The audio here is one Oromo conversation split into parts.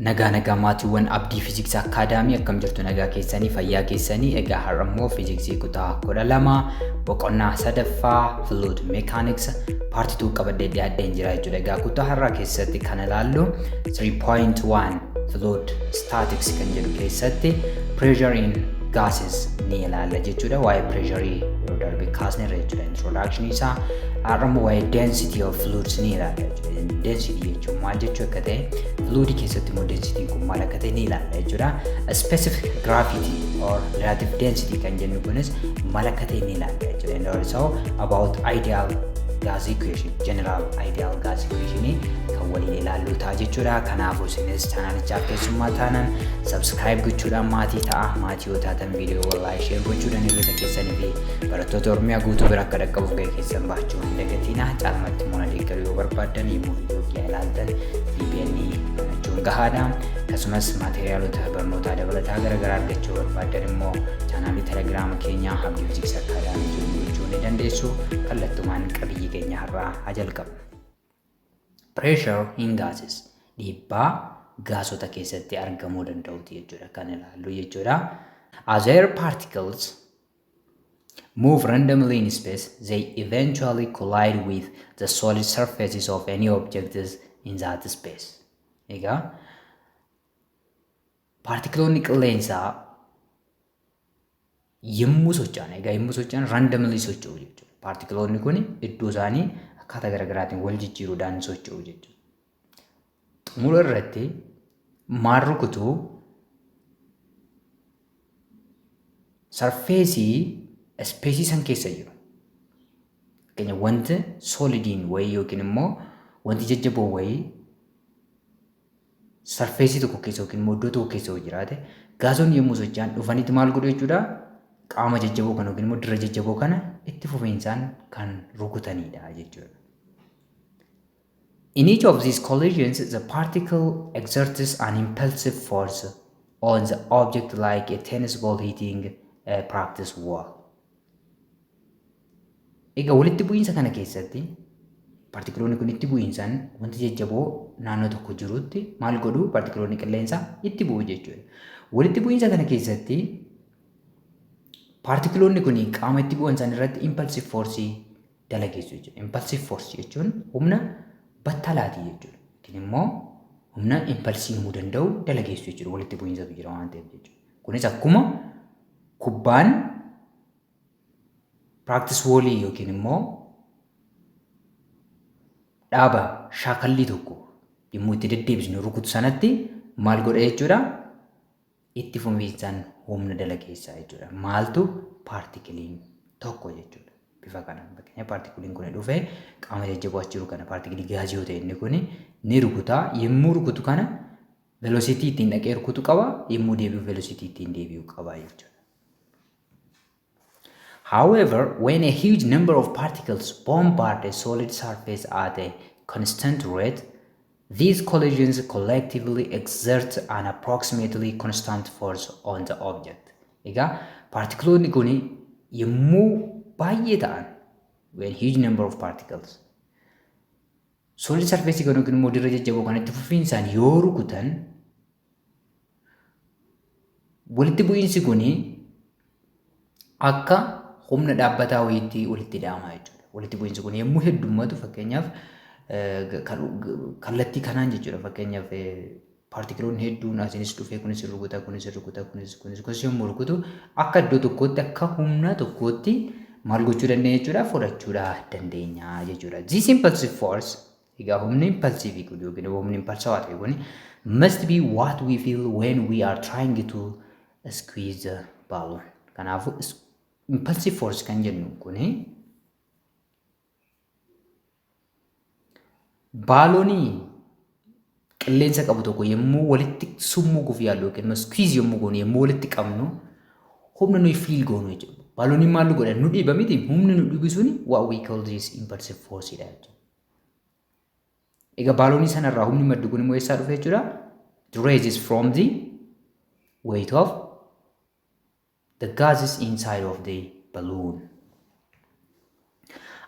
Nagaa nagaa maatiiwwan Abdii Fiiziksii Akaadaamii, akkam jirtu? Nagaa keessanii, fayyaa keessanii? Egaa har'a immoo fiiziksii kutaa 12 boqonnaa sadaffaa Fluid Mechanics part 2 qabadhee dhiyaadheen jira jechuudha. Egaa kutaa har'aa keessatti kan ilaallu 3.1 Fluid Statics kan jedhu keessatti Pressure in Gases ni ilaalla jechuudha. Waa'ee pressurii yeroo darbe kaasneerra jechuudha, introduction isaa. Har'a immoo waa'ee density of fluids ni ilaalla jechuudha. Density jechuun maal jechuu akka ta'e, fluid keessatti immoo density kun maal akka ta'e ni ilaalla jechuudha. Specific gravity or relative density kan jennu kunis maal akka ta'e ni ilaalla jechuudha. And also about ideal gas equation, general ideal gas equation kan waliin ilaallu ta'a jechuudha. Kanaafuu isinis chaanalichaaf keessummaa taanaan subscribe gochuudhaan maatii ta'a. Maatii yoo taatan viidiyoo like, share gochuudhaan hiriyoota keessanii fi barattoota Oromiyaa guutuu bira akka dhaqqabuuf gahee keessan bahachuu hin dagatinaa. Caalmatti immoo na deeggaruu yoo barbaaddan, yommuu viidiyoo kiyya ilaaltan VPN banachuun gahaadha. Akkasumas maateriyaalota barnootaa dabalataa garaagaraa argachuu barbaaddan immoo chaanaalii Telegiraama keenyaa Abdii Fiiziksii Akaadaamii join gochuu ni dandeessu. Kallattumaan qabiyyee keenya har'aa haa jalqabnu. Pressure in gases, dhiibbaa gaasota keessatti argamuu danda'uti jechuudha kan ilaallu jechuudha. As air particles move randomly in space, they eventually collide with the solid surfaces of any objects in that space. Egaa paartikiloonni qilleensaa yommuu socho'an, egaa yommuu socho'an randomly socho'u jechuudha. Paartikiloonni kun iddoo isaanii akkaataa garaagaraatiin wal jijjiiruudhaan socho'u jechuudha. Xumura irratti maal rukutu? Sarfeesii ispeesii san keessa jiru. Fakkeenya, wanti soolidiin wayii yookiin immoo wanti jajjaboo wayii sarfeesii tokko keessa yookiin immoo iddoo tokko keessa yoo jiraate, gaasonni yommuu socho'an dhufanitti maal godhu jechuudha? Qaama jajjaboo kana yookiin immoo dirra jajjaboo kana itti fufiinsaan kan rukutanidha jechuudha. In each of these collisions, the particle exerts an impulsive force on the object like a tennis ball hitting a practice wall. Egaa walitti bu'iinsa kana keessatti paartikiloonni kun itti bu'iinsaan wanti jajjaboo naannoo tokko jirutti maal godhu? Paartikiloonni qilleensaa itti bu'u jechuudha. Walitti bu'iinsa kana keessatti paartikiloonni kun qaama itti bu'an san irratti impulsive force dalageessu jechuudha. Impulsive force jechuun humna battalaati jechuudha. Yookiin immoo humna impulsii uumuu danda'u dalageessu jechuudha. Walitti bu'iinsatu jira waan ta'eef jechuudha. Kunis akkuma kubbaan practice wallii yookiin immoo dhaaba shaakallii tokko yommuu itti deddeebisnu rukutu sanatti maal godha jechuudha? Itti fufiinsaan humna dalageessaa jechuudha. Maaltu? Paartikiliin tokko jechuudha. Bifa kanaan, fakkeenya, paartikiliin kun dhufee qaama jajjaboo as jiru kana, paartikilii gaazii yoo ta'e inni kun, ni rukuta. Yommuu rukutu kana velocity ittiin dhaqee rukutu qaba. Yommuu deebi'u velocity ittiin deebi'u qaba jechuudha. However, when a huge number of particles bombard a solid surface at a constant rate, these collisions collectively exert an approximately constant force on the object. Egaa paartikiloonni kun yommuu baay'ee ta'an, when huge number of particles solid surface kan yookiin immoo dirra jajjaboo kanatti fufiinsaan yoo rukutan, walitti bu'iinsi kun akka humna dhaabbataa wayiitti walitti dhahama jechuudha. Walitti bu'iinsi kun yommuu heddummatu, fakkeenyaaf kallattii kanaan jechuudha. Fakkeenyaaf paartikiloonni hedduun asinis dhufee kunis rukuta, kunis rukuta, kunis kunis kunis yommuu rukutu, akka iddoo tokkootti, akka humna tokkootti maal gochuu dandeenya jechuudha? Fudhachuudha dandeenya jechuudha. This impulsive force, egaa humni impulsive kun yookiin humni impulsawaa ta'e kun, must be what we feel when we are trying to squeeze the balloon. Kanaafuu impulsive force kan jennu kuni baaloonii qilleensa qabu tokko yommuu walitti summuuguuf yaallu yookiin immoo squeeze yommuu goonu, yommuu walitti qabnu, humna nuyi feel goonu jechuudha. Baalooniin maal nu godha? Nu dhiiba miti? Humni nu dhiibu suni what we call this impulsive force dha jechuudha. Egaa baaloonii sanarraa humni maddu kun immoo eessaa dhufe jechuudha? It raises from the weight of the gases inside of the balloon.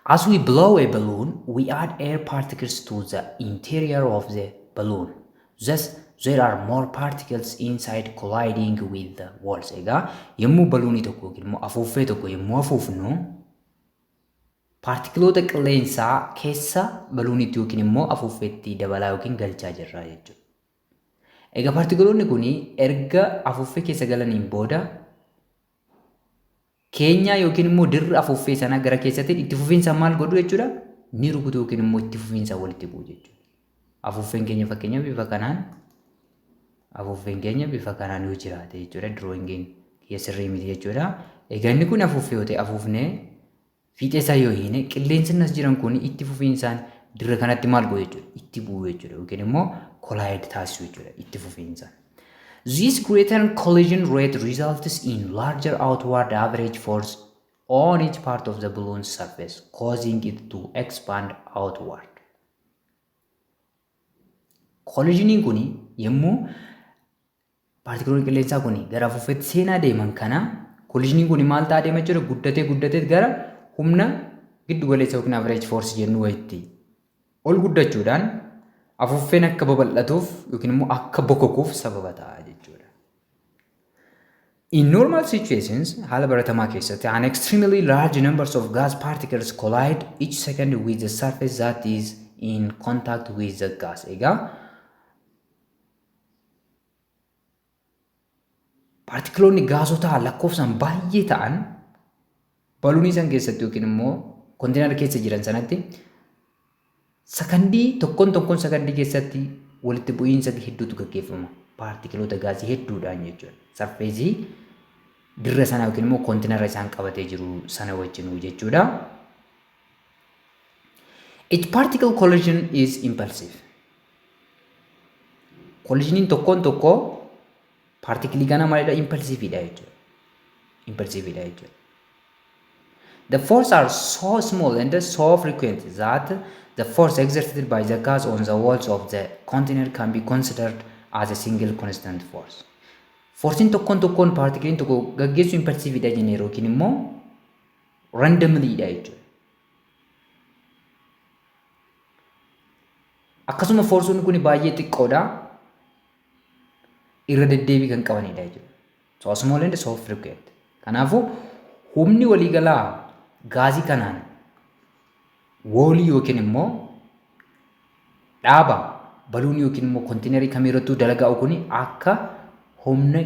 As we blow a balloon, we add air particles to the interior of the balloon. Thus, there are more particles inside colliding with the walls. Egaa yommuu baluunii tokko yookiin immoo afuuffee tokko yommuu afuufnu paartikiloota qilleensaa keessa baluunitti yookiin immoo afuuffeetti dabalaa yookiin galchaa jirra jechuudha. Egaa paartikiloonni kun erga afuuffee keessa galaniin booda keenyaa yookiin immoo dirra afuuffee sanaa gara keessatti itti fufiinsaan maal godhu jechuudha? Ni rukutu yookiin immoo itti fufiinsaan walitti bu'u jechuudha. Afuuffeen keenya fakkeenyaaf bifa kanaan afuuffeen keenya bifa kanaan yoo jiraate jechuudha. Drawingiin kiyya sirrii miti jechuudha. Egaa inni kun afuuffee yoo ta'e afuufnee fiixee isaa yoo hiine qilleensi as jiran kun itti fufiinsaan dirra kanatti maal godhu jechuudha? Itti bu'u jechuudha. Yookiin immoo collide taasisu jechuudha itti fufiinsaan. This greater collision rate results in larger outward average force on each part of the balloon surface, causing it to expand outward. Collisioniin kun yommuu paartikiloonni qilleensaa kun gara afuuffeetti seenaa deeman kana collisioniin kun maal ta'aa deema jechuudha? Guddatee guddatee gara humna giddu galeessa yookiin average force jennu wayitti ol guddachuudhaan afuuffeen akka babal'atuuf yookiin immoo akka bokokuuf sababa ta'a jechuudha. In normal situations, haala baratamaa keessatti, an extremely large numbers of gas particles collide each second with the surface that is in contact with the gas. Egaa paartikiloonni gaasotaa lakkoofsaan baay'ee ta'an baluunii san keessatti yookiin immoo konteenara keessa jiran sanatti sakandii tokkoon tokkoon sakandii keessatti walitti bu'iinsa hedduutu gaggeeffama. Paartikiloota gaasii hedduudhaan jechuudha. Sarfeesii dirra sana yookiin immoo konteenara isaan qabatee jiru sana wajjinuu jechuudha. Each particle collision is impulsive. Collisioniin tokkoon tokkoo paartikilii kana maalidha? Impulsiividha jechuudha. Impulsiividha jechuudha. The force are so small and so frequent that the force exerted by the gas on the walls of the container can be considered as a single constant force. Forsiin tokkoon tokkoon paartikiliin tokko gaggeessu impulsiividha jennee yookiin immoo randomlyidha jechuudha. Akkasuma foorsoonni kun baay'ee xiqqoodha. Irra deddeebii kan qabanidha jechuudha. So small and so frequent. Kanaafuu humni waliigalaa gaazii kanaan woolii yookiin immoo dhaaba baluunii yookiin immoo kontiinerii kamiirrattuu dalagaa'u kun akka humna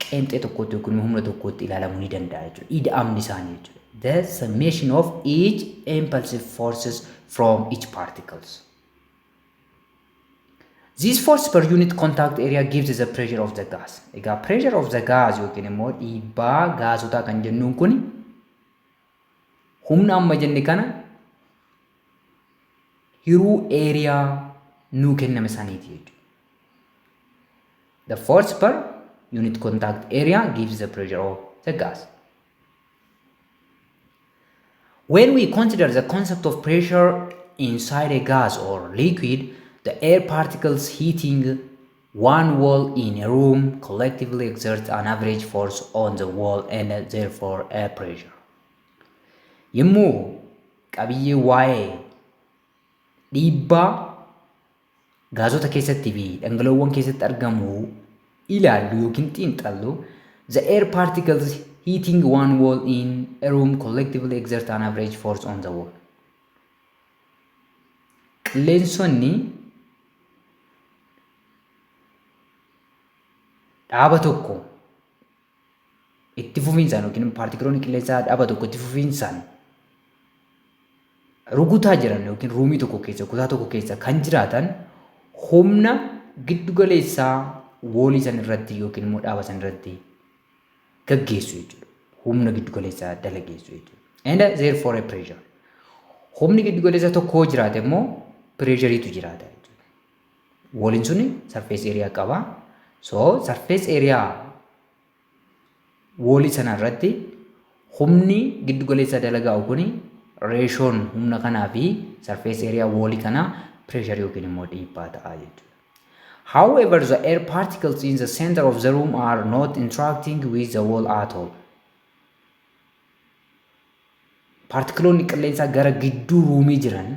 qeenxee tokkootti yookiin humna tokkootti ilaalamuu ni danda'a jechuudha. Ida'amni isaanii jechuudha. The summation of each impulsive forces from each particles. This force per unit contact area gives the pressure of the gas. Egaa pressure of the gas yookiin immoo dhiibbaa gaasotaa kan jennuun kun humna amma jenne kana hiruu area nuu kenname saniiti jechuudha. The force per unit contact area gives the pressure of the gas. When we consider the concept of pressure inside a gas or liquid, the air particles hitting one wall in a room collectively exert an average force on the wall and therefore a pressure. Yommuu qabiyyee waa'ee dhiibbaa gaazota keessatti fi dhangala'oowwan keessatti argamu ilaallu yookiin xiinxallu, the air particles hitting one wall in a room collectively exert an average force on the wall. Qilleensonni dhaaba tokko itti fufiinsaan yookiin paartikiloonni qilleensaa dhaaba tokko itti fufiinsaan rukutaa jiran yookiin ruumii tokko keessa kutaa tokko keessa kan jiraatan humna giddu galeessaa woolii san irratti yookiin immoo dhaaba san irratti gaggeessu jechuudha. Humna giddu galeessaa dalageessu jechuudha. And therefore a pressure. Humni giddu galeessaa tokko yoo jiraate immoo pireeshariitu jiraata jechuudha. Wooliin suni surface area qaba. So surface area woolii sana irratti humni giddu galeessaa dalagaa'u kuni reeshoon humna kanaa fi surface area woolii kanaa pressure yookiin immoo dhiibbaa ta'a jechuudha. However, the air particles in the center of the room are not interacting with the wall at all. Paartikiloonni qilleensaa gara gidduu ruumii jiran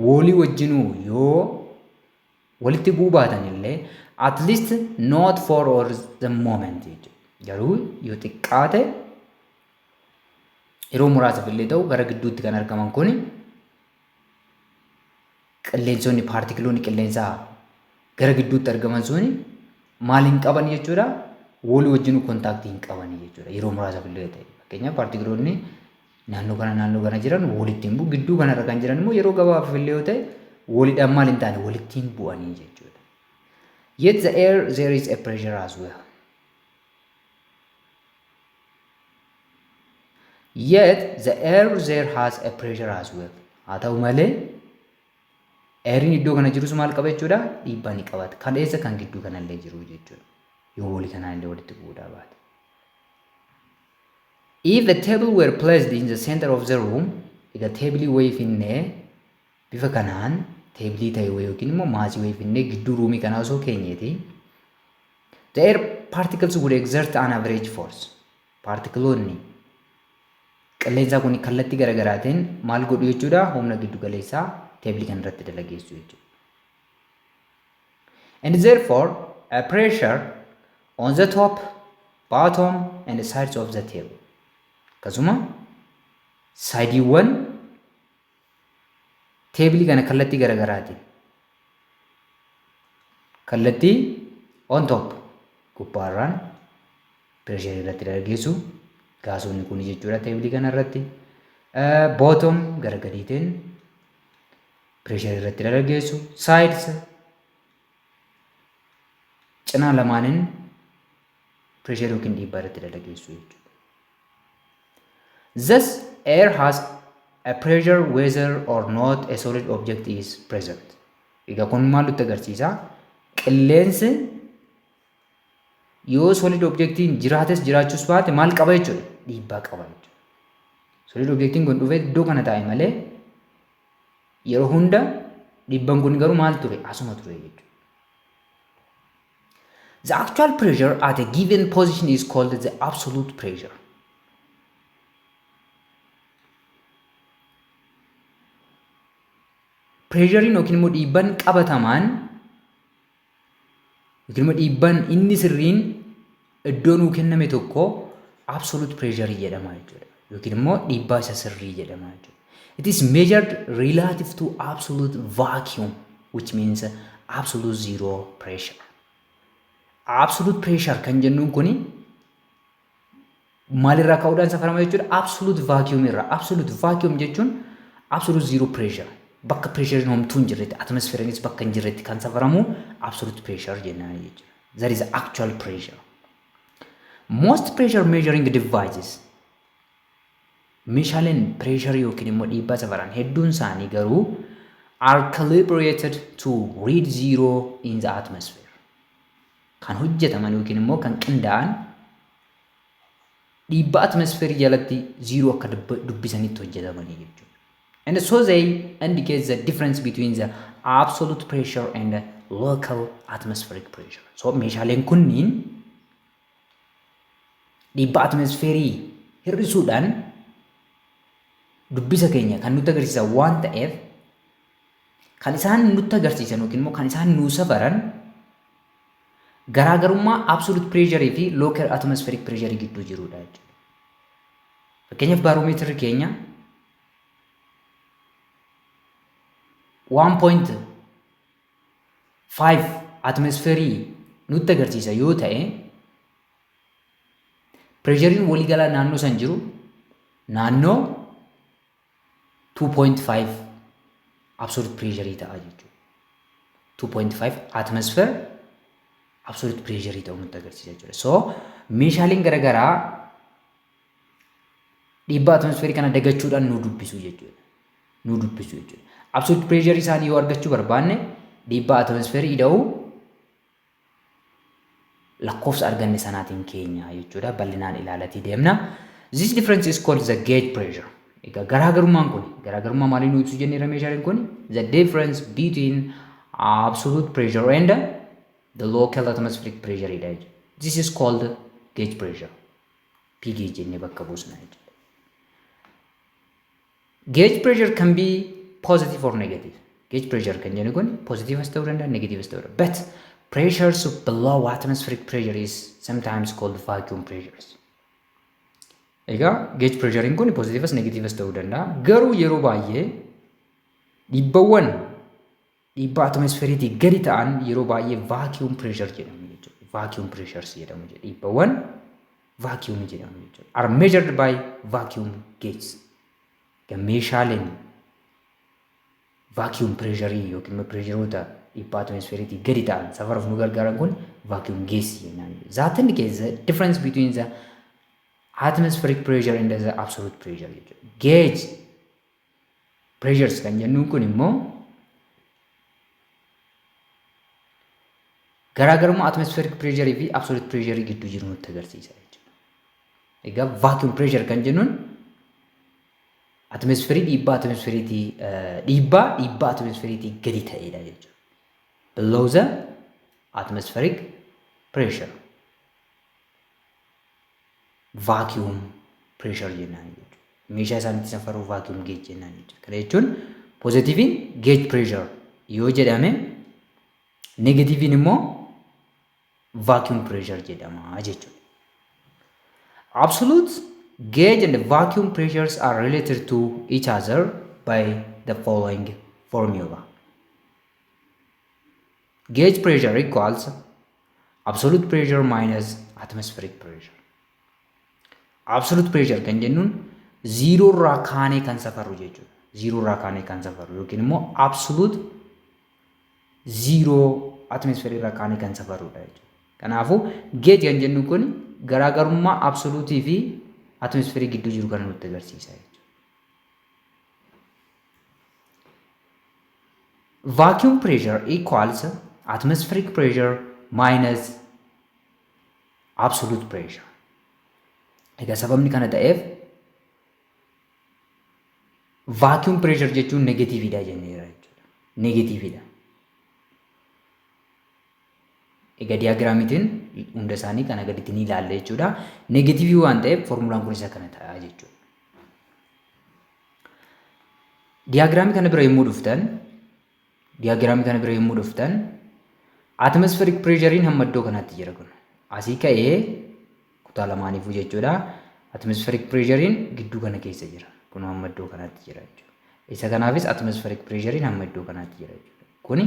woolii wajjinuu yoo Walitti bu'uu baatan illee, at least not for or the moment jechuudha. Garuu yoo xiqqaate yeroo muraasaaf illee ta'u gara gidduutti kan argaman kun qilleensonni, paartikiloonni qilleensaa gara gidduutti argaman suni maal hin qaban jechuudha? Walii wajjin kontaaktii hin qaban jechuudha, yeroo muraasaaf illee ta'e. Fakkeenyaaf, paartikiloonni naannoo kana jiran walitti hin bu'u. Gidduu kanarra kan jiran immoo yeroo gabaabaaf illee yoo ta'e waliidhaan maal hin taane? Walitti hin bu'anii jechuudha. Yet the air there is a pressure as well. Yet the air there has a pressure as well. Haa ta'u malee airiin iddoo kana jirus maal qaba jechuudha? Dhiibbaa ni qabaata. Kan eessa? Kan gidduu kanallee jiru jechuudha. Yoo walii kanaan illee walitti bu'uudhaa baate. If a table were placed in the center of the room, egaa teebilii wayii finnee, bifa kanaan teebilii ta'e wayii yookiin immoo maasii wayii finnee gidduu roomii kanaa osoo keenyeeti, the air particles would exert an average force. Paartikiloonni qilleensaa kun kallattii garaagaraatiin maal godhu jechuudha? Humna giddu galeessaa teebilii kana irratti dalageessu jechuudha. And therefore a pressure on the top, bottom and the sides of the table. Akkasuma sideiiwwan teebilii kana kallattii garaagaraatiin, kallattii on top, gubbaarraan pressure irratti dalageessu gaasonni kun jechuudha teebilii kana irratti. Bottom, gara gadiitiin pressure irratti dalageessu. Sides, cinaa lamaaniin pressure yookiin dhiibbaa irratti dalageessu jechuudha. Thus, air has a pressure whether or not a solid object is present. Egaa kun maal nutti agarsiisa? Qilleensi yoo solid objectiin jiraates jiraachuus baate maal qaba jechuudha? Dhiibbaa qaba jechuudha. Solid objectiin kun dhufee iddoo kana taa'e malee yeroo hunda dhiibbaan kun garuu maal ture? Asuma ture jechuudha. The actual pressure at a given position is called the absolute pressure. Pressureiin yookiin immoo dhiibbaan qabatamaan yookiin immoo dhiibbaan inni sirriin iddoo nuu kenname tokko absolute pressure jedhama jechuudha. Yookiin immoo dhiibbaa isa sirrii jedhama jechuudha. It is measured relative to absolute vacuum, which means absolute zero pressure. Absolute pressure kan jennuun kuni maalirraa ka'uudhaan safarama jechuudha? Absolute vacuum irraa. Absolute vacuum jechuun absolute zero pressure. Bakka pressure homtuu hin jirretti, atmosfeeriinis bakka hin jirretti kan safaramu absolute pressure jennaan jechuudha. That is actual pressure. Most pressure measuring devices, meeshaaleen pressure yookiin immoo dhiibbaa safaran hedduun isaanii garuu, are calibrated to read zero in the atmosphere. Kan hojjetaman yookiin immoo kan qindaa'an dhiibbaa atmosfeerii jalatti zero akka dubbisanitti hojjetamanii jechuudha. And so they indicate the difference between the absolute pressure and the local atmospheric pressure. So meeshaaleen kunniin dhiibbaa atmosfeerii hir'isuudhaan dubbisa keenya kan nutti agarsiisan waan ta'eef, kan isaan nutti agarsiisan yookiin immoo kan isaan nuu safaran garaagarummaa absolute pressure fi local atmospheric pressure gidduu jirudha jechuudha. Fakkeenyaaf, baaroomeetirri keenya 1.5 atmosfeerii nutti agarsiisa yoo ta'e, pressureiin waliigalaa naannoo san jiru naannoo 2.5 absolute pressure ta'a jechuudha. 2.5 atmosphere absolute pressure ta'uu nutti agarsiisa jechuudha. So meeshaaleen garaagaraa dhiibbaa atmosfeerii kana dagachuudhaan nu dubbisu jechuudha. Nu dubbisu jechuudha. Absolute pressure isaanii yoo argachuu barbaanne, dhiibbaa atmosfeerii ida'uu lakkoofsa arganne sanaatiin keenya jechuudha. Bal'inaan ilaalatii deemna. This difference is called the gauge pressure. Egaa garaagarummaan kun garaagarummaa maalii nu ibsu jenneera meeshaaleen kun? The difference between absolute pressure and the local atmospheric pressure dha jechuudha. This is called gauge pressure. P gauge jennee bakka buusna jechuudha. Gauge pressure can be positive or negative. Gauge pressure kan jennu kun positiivas ta'uu danda'a, negatiivas ta'uu danda'a. But pressures below atmospheric pressure is sometimes called vacuum pressures. Egaa gauge pressurein kun positiivas negatiivas ta'uu danda'a. Garuu yeroo baay'ee dhiibbawwan dhiibbaa atmosferiitii gadi ta'an yeroo baay'ee vacuum pressure jedhamu jechuudha. Vacuum pressures jedhamu jechuudha. Dhiibbawwan vacuum jedhamu jechuudha. Are measured by vacuum gauges. Meeshaaleen vacuum pressure yookiin immoo pireesharoota dhiibbaa atmosferiitii gadi ta'an safaruuf nu gargaaran kun vacuum gauge jennaan. That indicates the difference between the atmospheric pressure and the absolute pressure jechuudha. Gauge pressures kan jennuun kun immoo garaagarummaa atmospheric pressure fi absolute pressure gidduu jiru nutti agarsiisa jechuudha. Egaa vacuum pressure kan jennuun atmosferii dhiibbaa atmosferiitii dhiibbaa dhiibbaa atmosferiitii gadi ta'edha jechuudha. Below the atmospheric pressure. Vacuum pressure jennaan jechuudha. Meeshaa isaan itti safaruu vacuum gauge jennaan jechuudha. Kana jechuun pozitiiviin gauge pressure yoo jedhame negatiiviin immoo vacuum pressure jedhama jechuudha. Absolute gauge and vacuum pressures are related to each other by the following formula. Gauge pressure equals absolute pressure minus atmospheric pressure. Absolute pressure kan jennuun ziiroo irraa kaanee kan safarru jechuudha. Ziiroo irraa kaanee kan safarru yookiin immoo absolute ziiroo atmosferii irraa kaanee kan safarrudha jechuudha. Kanaafuu gauge kan jennu kun garaagarummaa absoluutii fi atmosferii gidduu jiru kana nutti agarsiisa jechuudha. Vacuum pressure equals atmospheric pressure minus absolute pressure. Egaa sababni kana ta'eef vacuum pressure jechuun negatiividha jenneera jechuudha. Negatiividha. Egaa diyaagiraamiitiin hunda isaanii kana gaditti ni ilaalla jechuudha. Negatiivii waan ta'eef formulaan kun isa kana ta'a jechuudha. Diyaagiraamii kana bira yommuu dhuftan diyaagiraamii kana bira yommuu dhuftan atmospheric pressurein hamma iddoo kanaatti jira kun. Asii ka'ee kutaa lamaaniifuu jechuudha. Atmospheric pressurein gidduu kana keessa jira. Kun hamma iddoo kanaatti jira jechuudha. Isa kanaafis atmospheric pressurein hamma iddoo kanaatti jira jechuudha. Kuni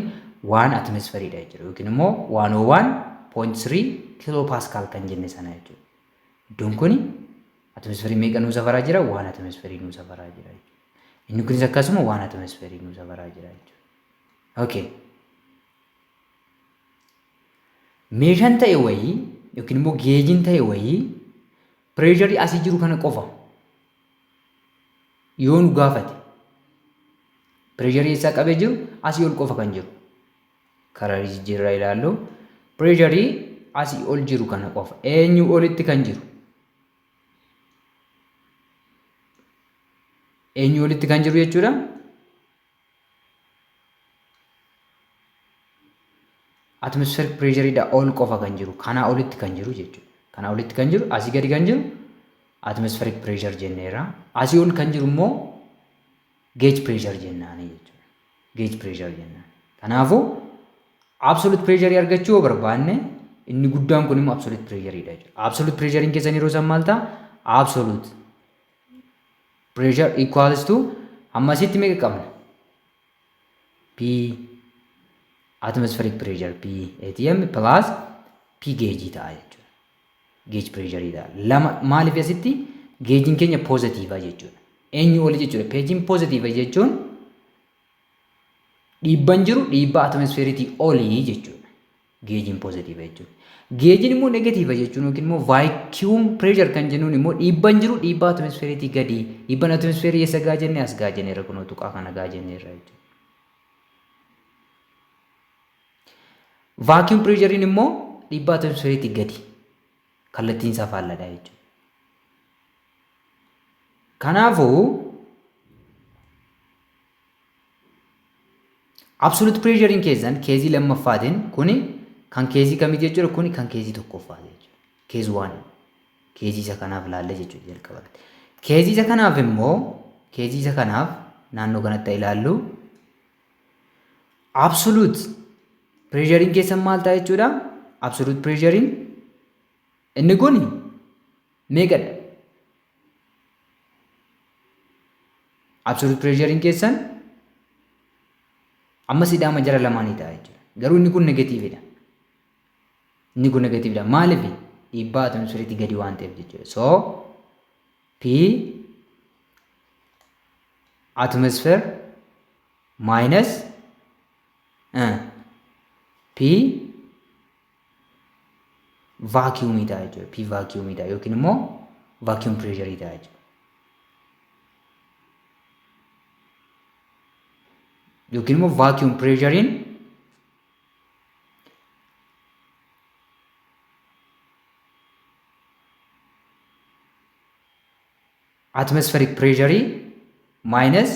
waan atmosferiidha jechuudha. Yookiin immoo 101.3 kiiloo paaskaal kan jenne sana jechuudha. Iddoon kuni atmosferii meeqa nuu safaraa jira? Waan atmosferii nuu safaraa jira jechuudha. Inni kunis akkasuma waan atmosferii nuu safaraa jira jechuudha. Okay. Meeshaan ta'e wayii yookiin immoo geejiin ta'e wayii pireesharii asii jiru kana qofa yoo nu gaafate pireesharii eessaa qabee jiru asii ol qofa kan jiru karaa jijjiirraa ilaallu pireesharii asii ol jiru kana qofa eenyu olitti kan jiru eenyu olitti kan jiru jechuudha. Atmospheric pressure dha ol qofa kan jiru kanaa olitti kan jiru jechuudha. Kanaa olitti kan jiru asii gadi kan jiru atmospheric pressure jenneerra. Asii ol kan jiru immoo gauge pressure jennaani jechuudha. Gauge pressure jennaan. Kanaafuu absolute pressure argachuu yoo barbaanne inni guddaan kun immoo absolute pressure dha jechuudha. Absolute pressure keessan yeroo san maal ta'a? Absolute pressure equals to amma asitti meeqa qabna? P atmospheric pressure P ATM plus P gauge ta'a jechuudha. Gauge pressure ta'a. Lama maaliif asitti geejiin keenya poozitiiva jechuudha. Eenyu oli jechuudha. Peejiin poozitiiva jechuun dhiibban jiru dhiibbaa atmosfeeriitii olii jechuudha. Geejiin poozitiiva jechuudha. Geejiin immoo negatiiva jechuun yookiin immoo vaakiyuum pireeshar kan jennuun immoo dhiibban jiru dhiibbaa atmosfeeriitii gadi. Dhiibban atmosfeerii eessa gaa jennee as gaa jenneerra kunoo tuqaa kana gaa jenneerra jechuudha. Vaakiyuum pireeshariin immoo dhiibbaa atmosfeeriitii gadi. Kallattiin isaa faalladha jechuudha. Kanaafuu absolute pressurein keessan keezii lammaffaatiin kuni kan keezii kamiiti jechuudha kuni kan keezii tokkoffaati jechuudha. Keez waan keezii isa kanaaf ilaalle jechuudha jalqabatti. Keezii isa kanaaf immoo keezii isa kanaaf naannoo kanatti ilaallu Absolute pressurein keessan maal ta'a jechuudha? Absolute pressurein inni kun meeqadha? Absolute pressurein keessan ammas ida'ama jara lamaanii ta'a jechuudha. Garuu inni kun negatiividha. Inni kun negatiividha. Maaliif? Dhiibbaa atmosfeeriitii gadi waan ta'eef jechuudha. So P atmosphere minus P vacuumii ta'a jechuudha. P vacuumii ta'a yookiin immoo vacuum pressure ta'a jechuudha. Yookiin immoo vacuum pressurein atmospheric pressure minus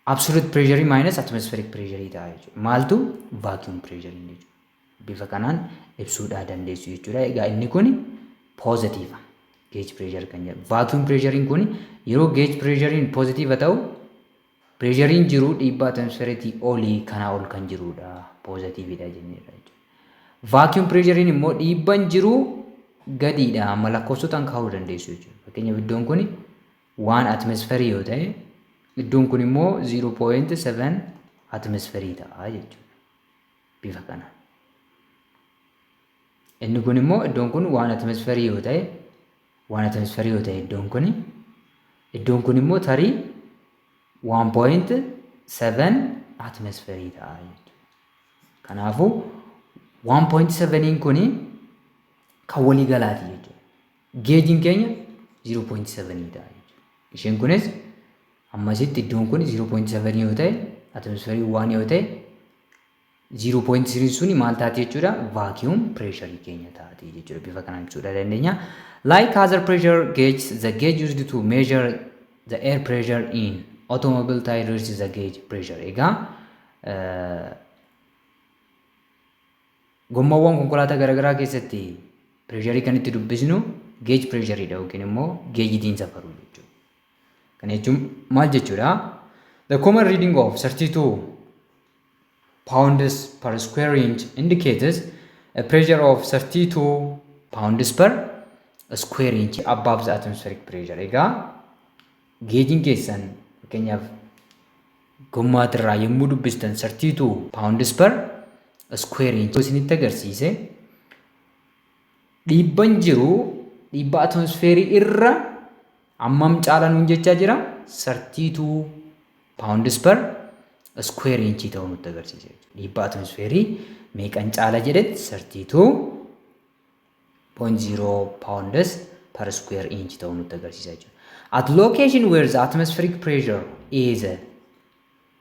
absolute pressure minus atmospheric pressure ta'a jechuudha. Maaltu vacuum pressure jechuudha. Bifa kanaan ibsuudhaa dandeessu jechuudha. Egaa inni kun positive gauge pressure kan jedhamu. Vacuum pressure kun yeroo gauge pressure positive ta'u, pressurein jiru dhiibbaa atmosfeeriitii olii kanaa ol kan jirudha. Positiveidha jenneerra jechuudha. Vacuum pressurein immoo dhiibban jiru gadiidha. Amma lakkoofsotaan kaa'uu dandeessu jechuudha. Fakkeenyaaf, iddoon kun 1 atmosferii yoo ta'e, iddoon kun immoo 0.7 atmosferii ta'a jechuudha. Bifa kanaan. Inni kun immoo iddoon kun 1 atmosferii yoo ta'e, 1 atmosferii yoo ta'e, iddoon kun immoo tarii 1.7 atmosferii ta'a jechuudha. Kanaafuu 1.7 kun kan walii galaati jechuudha. Geejiin keenya 0.7 ta'a jechuudha. Isheen kunis ammasitti iddoon kun 0.7 yoo ta'e, atmosferii 1 yoo ta'e, 0.3 suni maal taati jechuudha? Vacuum pressure keenya taati jechuudha. Bifa kanaan ibsuudha dandeenya. Like other pressure gauges, the gauge used to measure the air pressure in automobile tire reads the gauge pressure. Egaa gommaawwan konkolaataa garaagaraa keessatti pressurii kan itti dubbisnu gauge pressureidha yookiin immoo geejitiin safaruu jechuudha. Kana jechuun maal jechuudha? The common reading of 32 pounds per square inch indicates a pressure of 32 pounds per square inch above the atmospheric pressure. Egaa geejiin keessan, fakkeenyaaf, gommaatirraa yommuu dubbistan 32 pounds per square inch isinitti agarsiise, dhiibban jiru dhiibba atmosfeerii irra hammam caala nuun jechaa jira? 32 pounds per square inch ta'uu nutti agarsiisa. Dhiibba atmosfeerii meeqan caala jedhetti? 32.0 pounds per square inch ta'uu nutti agarsiisa jechuudha. At location where the atmospheric pressure is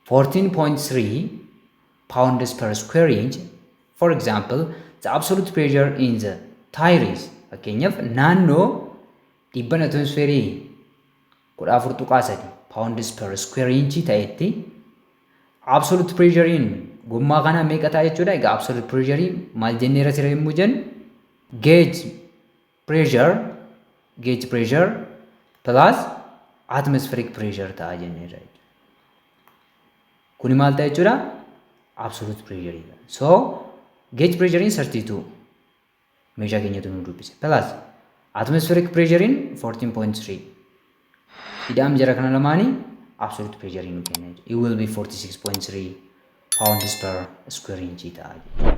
14.3 pounds per square inch, for example, the absolute pressure in the tire is, fakkeenyaaf, naannoo dhiibban atmosfeerii 14.3 pounds per square inch ta'etti absolute pressurein gommaa kanaa meeqa ta'a jechuudha? Egaa absolute pressure maal jenneera sira yommuu jennu, gauge pressure plus atmospheric pressure ta'a jenneera. Kuni maal ta'a jechuudha? Absolute pressure. So gauge pressure 32 meeshaa keenyatu nu dubbise, plus atmospheric pressure 14.3, ida'am jara kana lamaanii absolute pressure nu kenna jechuudha. It will be 46.3 pounds per square inch ta'a jechuudha.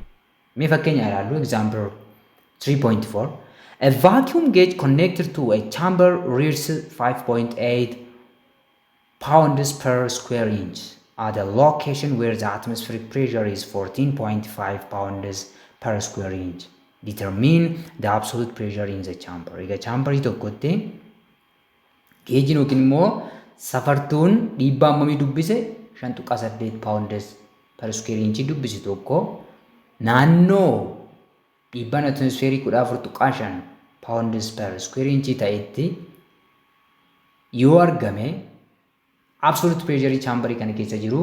Mee fakkeenya ilaallu. Example 3.4. A vacuum gauge connected to a chamber reads 5.8 pounds per square inch at a location where the atmospheric pressure is 14.5 pounds per square inch. Determine the absolute pressure in the chamber. Egaa chamberii tokkotti geejiin yookiin immoo safartuun dhiibbaa hammamii dubbise, 5.8 pounds per square inch dubbise tokko, naannoo dhiibbaan atmosfeerii 14.5 pounds per square inch ta'etti yoo argame, absolute pressure chamberii kana keessa jiru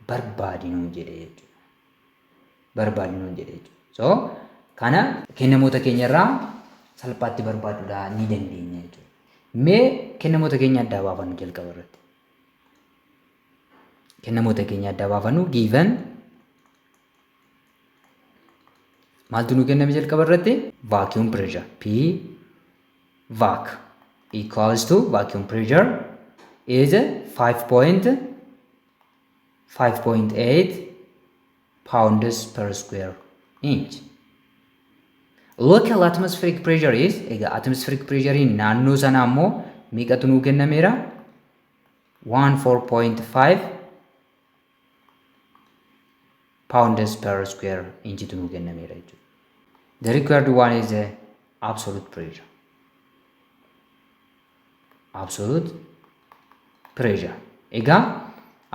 barbaadinuu jedhe jechuudha. Barbaadinuu jedhe jechuudha. So Kana kennamoota keenya irraa salphaatti barbaaduudhaa ni dandeenya jechuudha. Mee kennamoota keenya addaa baafannu jalqaba irratti. Kennamoota keenya addaa baafannu, given maaltu nu kenname jalqaba irratti? Vacuum pressure P vac equals to, vacuum pressure is 5.5.8 pounds per square inch. Local atmospheric pressure is, egaa atmospheric pressure naannoo sanaa immoo meeqatu nuu kennameera? 14.5 pounds per square inch tu nuu kennameera jechuudha. The required one is the absolute pressure. Absolute pressure. Egaa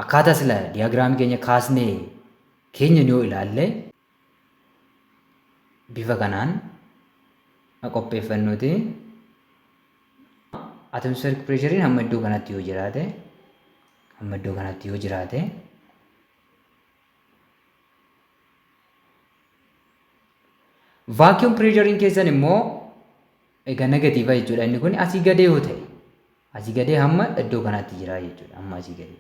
akkaataa sila diyaagiraamii keenya kaasnee keenya yoo ilaalle, bifa kanaan qopheeffannuuti, atmospheric pressure hamma iddoo kanatti yoo jiraate, hamma iddoo kanatti yoo jiraate, vacuum pressure keessan immoo egaa negative jechuudha. Inni kun asii gadee yoo ta'e, asii gadee hamma iddoo kanatti jira jechuudha. Hamma asii gadee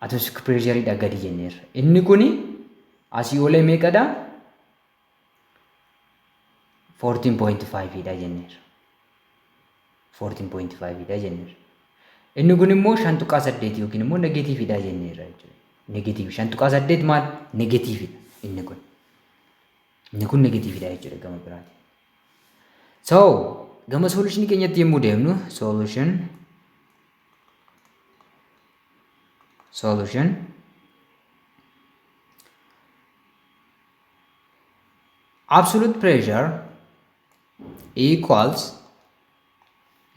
atmospheric pressure dha gadi jenneerra. Inni kun asii olee meeqadha? 14.5 dha jenneerra. 14.5 dha jenneerra. Inni kun immoo 5.8 yookiin immoo negative dha jenneerra jechuudha. Negative 5.8 maal? Negative dha inni kun. Inni kun negative dha jechuudha gama biraatiin. So gama solution keenyatti yommuu deemnu, solution absolute pressure equals,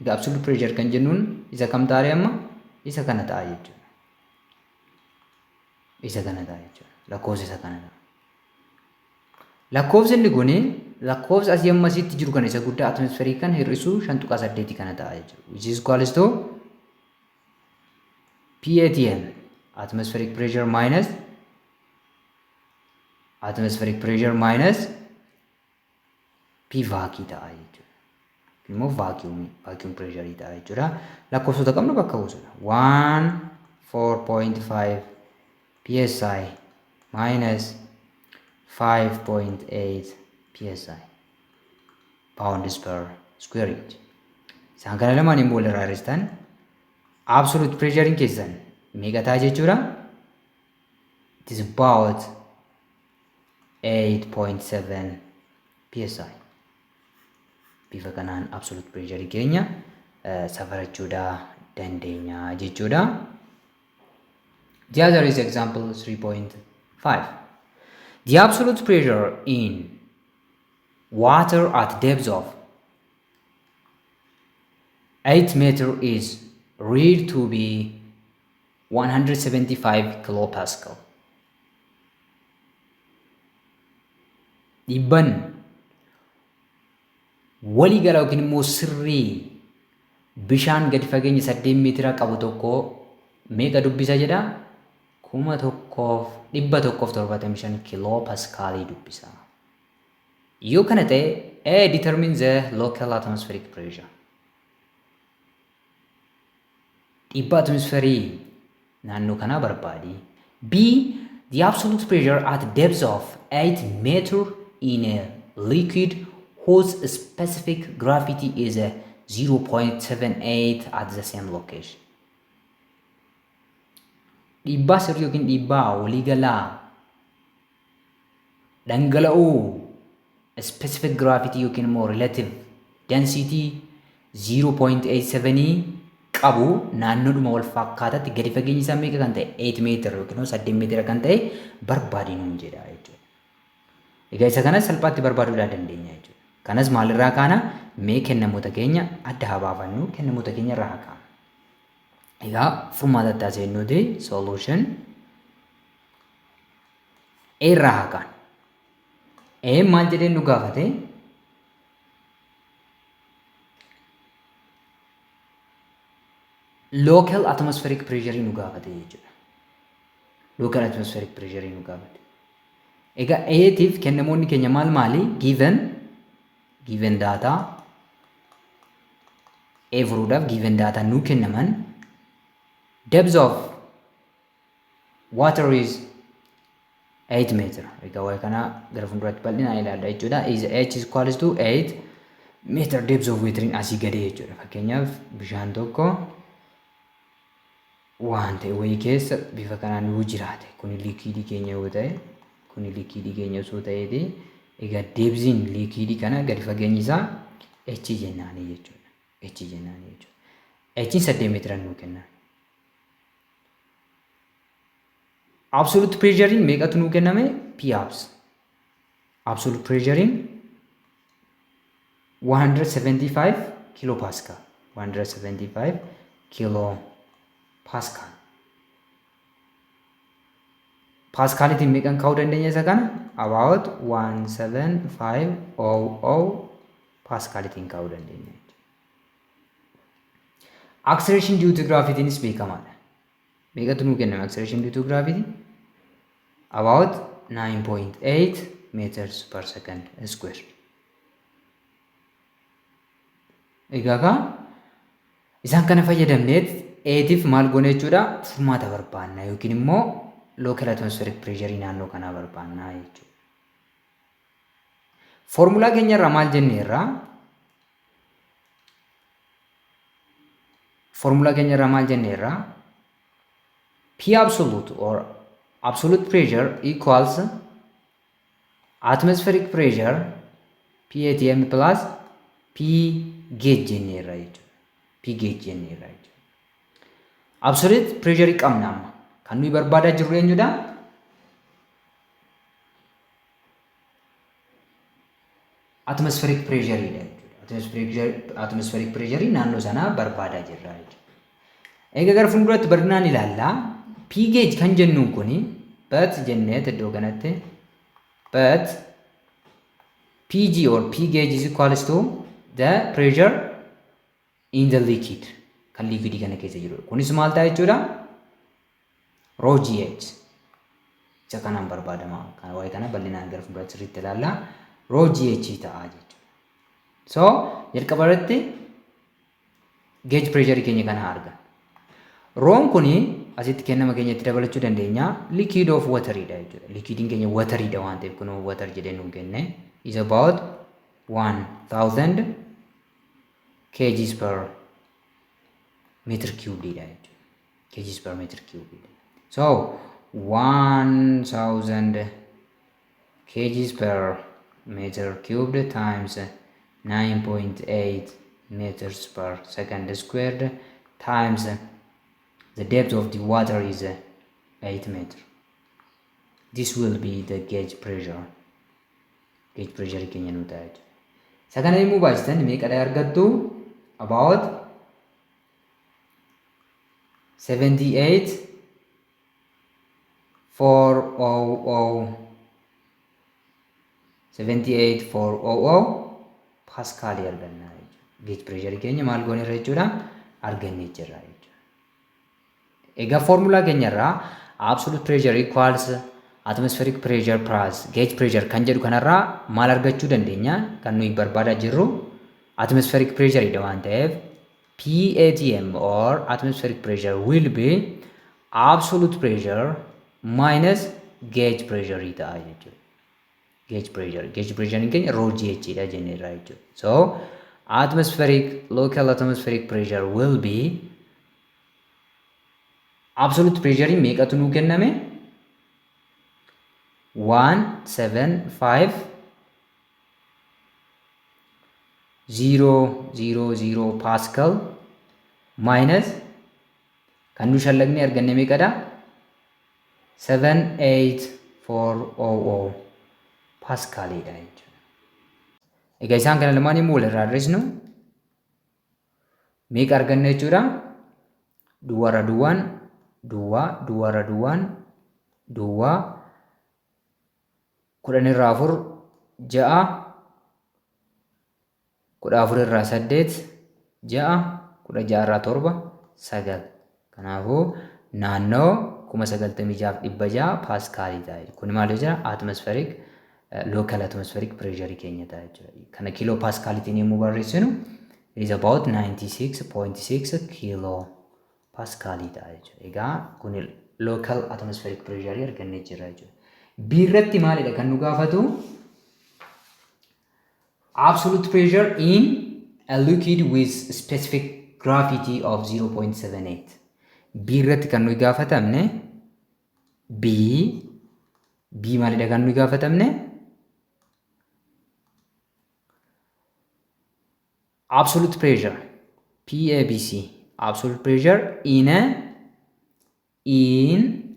egaa absolute pressure kan jennuun isa kam taare? Amma isa kana ta'a jechuudha. Isa kana ta'a jechuudha. Lakkoofsa isa kana ta'a. Lakkoofsi inni kuni lakkoofsa asii amma asitti jiru kana isa guddaa atmosferii kan hir'isuu 5.8 kana ta'a jechuudha. Which is equals to PATM, atmospheric pressure minus, atmospheric pressure minus P vac ta'a jechuudha. Immoo vacuum pressure ta'a jechuudha. Lakkoofsota qabnu bakka buusudha. 1 4.5 psi minus 5.8 psi, pounds per square inch. Isaan kana lamaan immoo walirraa hir'istan, absolute pressure keessan meeqa ta'a jechuudha? It is about 8.7 psi. Bifa kanaan absolute pressure keenya safarachuudha dandeenya jechuudha. The other is example 3.5. The absolute pressure in water at depth of 8 meter is read to be 175 kilopascal. Dhibban walii gala yookiin immoo sirrii bishaan gadi fageenya 8 meetira qabu tokko meeqa dubbisa jedha? 1175 kiloo paskaalii dubbisa. Yoo kana ta'e, A, determine the local atmospheric pressure. Dhiibbaa atmosferii naannoo kanaa barbaadi. B, the absolute pressure at depth of 8 meter in a liquid whose specific gravity is a 0.78 at the same location. Dhiibbaa sirrii yookiin dhiibbaa waliigalaa dhangala'oo specific gravity yookiin immoo relative density 0.87 qabu naannoodhuma wal fakkaataatti gadi fageenyi isaa meeqa kan ta'e, 8 meetira yookiin immoo 8 meetira kan ta'e barbaadi nuun jedha jechuudha. Egaa isa kanas salphaatti barbaaduudhaa dandeenya jechuudha. Kanas maalirraa kaana? Mee kennamoota keenya adda haa baafannu, kennamoota keenya irraa haa kaanu. Egaa furmaatatti haa seennuuti, solution A irraa haa kaanu. A maal jedheen nu gaafate? Local atmospheric pressure nu gaafate jechuudha. Local atmospheric pressure nu gaafate. Egaa A'tiif kennamoonni keenya maal maali? Given data A furuudhaaf given data nuu kennaman depth of water is 8 meter. Egaa waa'ee kana gara fuulduraatti bal'inaan ilaalla jechuudha. Is h is equals to 8 meter depth of wateriin asii gadee jechuudha. Fakkeenyaaf bishaan tokko waan ta'e wayii keessa bifa kanaan yoo jiraate, kuni likiidii keenya yoo ta'e, kuni likiidii keenya osoo ta'eeti, egaa deebziin likiidii kana gadi fageenyi isaa h jennaanii jechuudha. H jennaanii jechuudha. H'n 8 meetira nuu kenna. Absolute pressure'n meeqatu nuu kenname? P abs. Absolute pressure'n 175 kilopascal. 175 kilopascal. Paaskaalitiin meeqan kaa'uu dandeenya isa kana? About 17500 paaskaalitiin kaa'uu dandeenya. Acceleration due to gravity'nis beekamaadha. Meeqatu nuu kenname acceleration due to gravity? About 9.8 meters per second square. Egaa kaa isaan kana fayyadamneet eetiif maal goone jechuudha? Furmaata barbaanna yookiin immoo local atmospheric pressure naannoo kanaa barbaanna jechuudha. Foormulaa keenya irraa maal jenneerra? Foormulaa keenya irraa maal jenneerra? P absolute or absolute pressure equals atmospheric pressure PATM plus P gauge jenneerra jechuudha. P gauge jenneerra jechuudha. Absolute pressure qabna amma. Kan nuyi barbaadaa jirru eenyudha? Atmospheric pressure dha jechuudha. Atmospheric pressure naannoo sanaa barbaadaa jirra jechuudha. Egaa gara fuulduratti bal'inaan ilaalla. P gauge kan jennuun kuni but jenneet iddoo kanatti but PG or P gauge is equals to the pressure in the liquid kan liquidii kana keessa jiru. Kunis maal ta'a jechuudha? Rho GH. Isa kanaan barbaadama. Kana waa'ee kana bal'inaan gara fuulduraatti sirriitti ilaalla. Rho GH ta'a jechuudha. So jalqaba irratti gauge pressure keenya kana arganna. Roon kuni asitti kennama keenyatti dabalachuu dandeenya. Liquid of water dha jechuudha. Liquidiin keenya water dha waan ta'eef kunoo water jedhee nuu kenne is about 1000 kgs per meter cube dha jechuudha. Kgs per meter cube dha. So 1000 kgs per meter cubed times 9.8 meters per second squared times the depth of the water is 8 meter. This will be the gauge pressure. Gauge pressure keenya nuu ta'a jechuudha. Isa kana yommuu baay'istan meeqadha argattu? About 78 400, 78 400 paaskaalii arganna jechuudha. Gauge pressure keenya maal gooneerra jechuudha? Argannee jirra jechuudha. Egaa foormulaa keenya irraa absolute pressure equals atmospheric pressure plus gauge pressure kan jedhu kanarraa maal argachuu dandeenya? Kan nuyi barbaadaa jirru atmospheric pressure dha waan ta'eef PATM or atmospheric pressure will be absolute pressure minus gauge pressure ta'a jechuudha. Gauge pressure. Gauge pressure keenya rho GH dha jenneerra jechuudha. So atmospheric local atmospheric pressure will be absolute pressure meeqatu nuu kenname? 1 7 5 0 0 0 pascal minus kan nu shallagne arganne meeqadha? 7 8 4 0 paaskaaliidha jechuudha. Egaa isaan kana lamaan immoo walirraa hir'isnu meeqa arganna jechuudha? Duwwaarra duwwaan duwwaa, duwwaarra duwwaan duwwaa, 10 irraa 4 6, 14 irraa 8 6, 16 irraa 7 9. Kanaafuu naannoo 96,600 paaskaalii ta'a. Kun maal jira? Atmospheric, local atmospheric pressure keenya ta'a jechuudha. Kana kiiloo paaskaaliitiin yommuu barreessinu, it is about 96.6 kiiloo paaskaalii ta'a jechuudha. Egaa kun local atmospheric pressure argannee jirra jechuudha. B irratti maalidha kan nu gaafatu? Absolute pressure in a liquid with specific gravity of 0.78. B irratti kan nuyi gaafatamne, B maalidha kan nuyi gaafatamne? Absolute pressure, PABC, absolute pressure in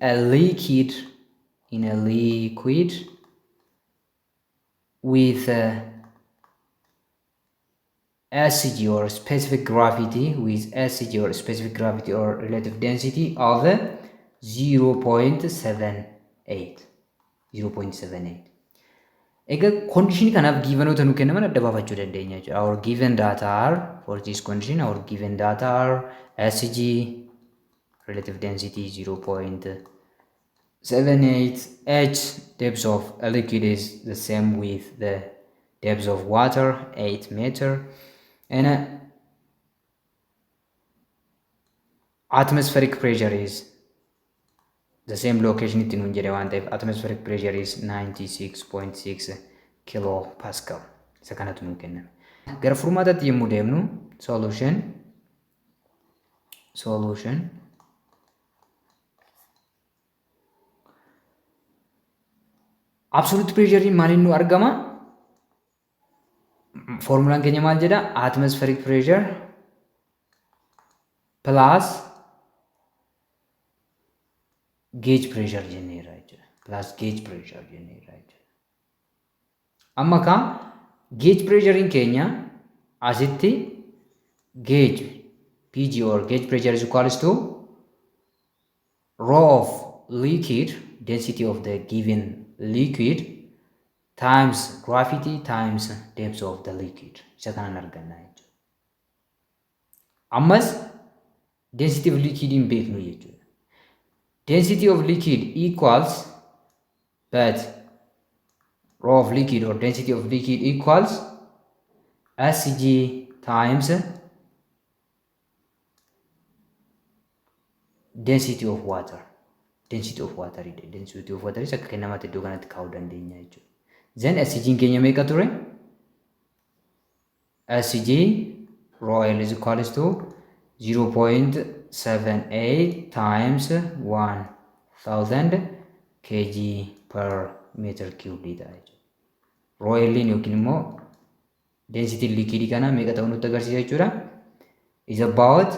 a liquid with a SG or specific gravity, with SG or specific gravity or relative density of 0.78, 0.78. Egaa condition kanaaf givenoota nu kennaman adda baafachuu dandeenya jechuudha. Our given data are, for this condition, our given data are SG, relative density 0.78, H, depth of a liquid is the same with the depth of water, 8 meter, and atmospheric pressure is the same location itti nuun jedhe waan ta'eef, atmospheric pressure is 96.6 kilo pascal. Isa kanatu nuu kenname. Gara furmaataatti yommuu deemnu, solution, absolute pressure maaliin nu argama? Foormulaan keenya maal jedha? Atmospheric pressure plus gauge pressure jenneerra jechuudha. Plus gauge pressure jenneerra jechuudha. Amma kaa gauge pressurein keenya asitti gauge PG or gauge pressure is equals to rho of liquid, density of the given liquid, times gravity times depth of the liquid. Isa kanan arganna jechuudha. Ammas density of liquid hin beeknu jechuudha. Density of liquid equals, but rho of liquid or density of liquid equals SG times density of water. Density of water, density of water isa akka kennamaatti iddoo kanatti kaa'uu dandeenya jechuudha. Then SG keenya meeqa ture? SG rho L is equals to 0.78 times 1000 kg per meter cube ta'a jechuudha. Rho L yookiin immoo density liquid kana meeqa ta'uu nutti agarsiisa jechuudha. Is about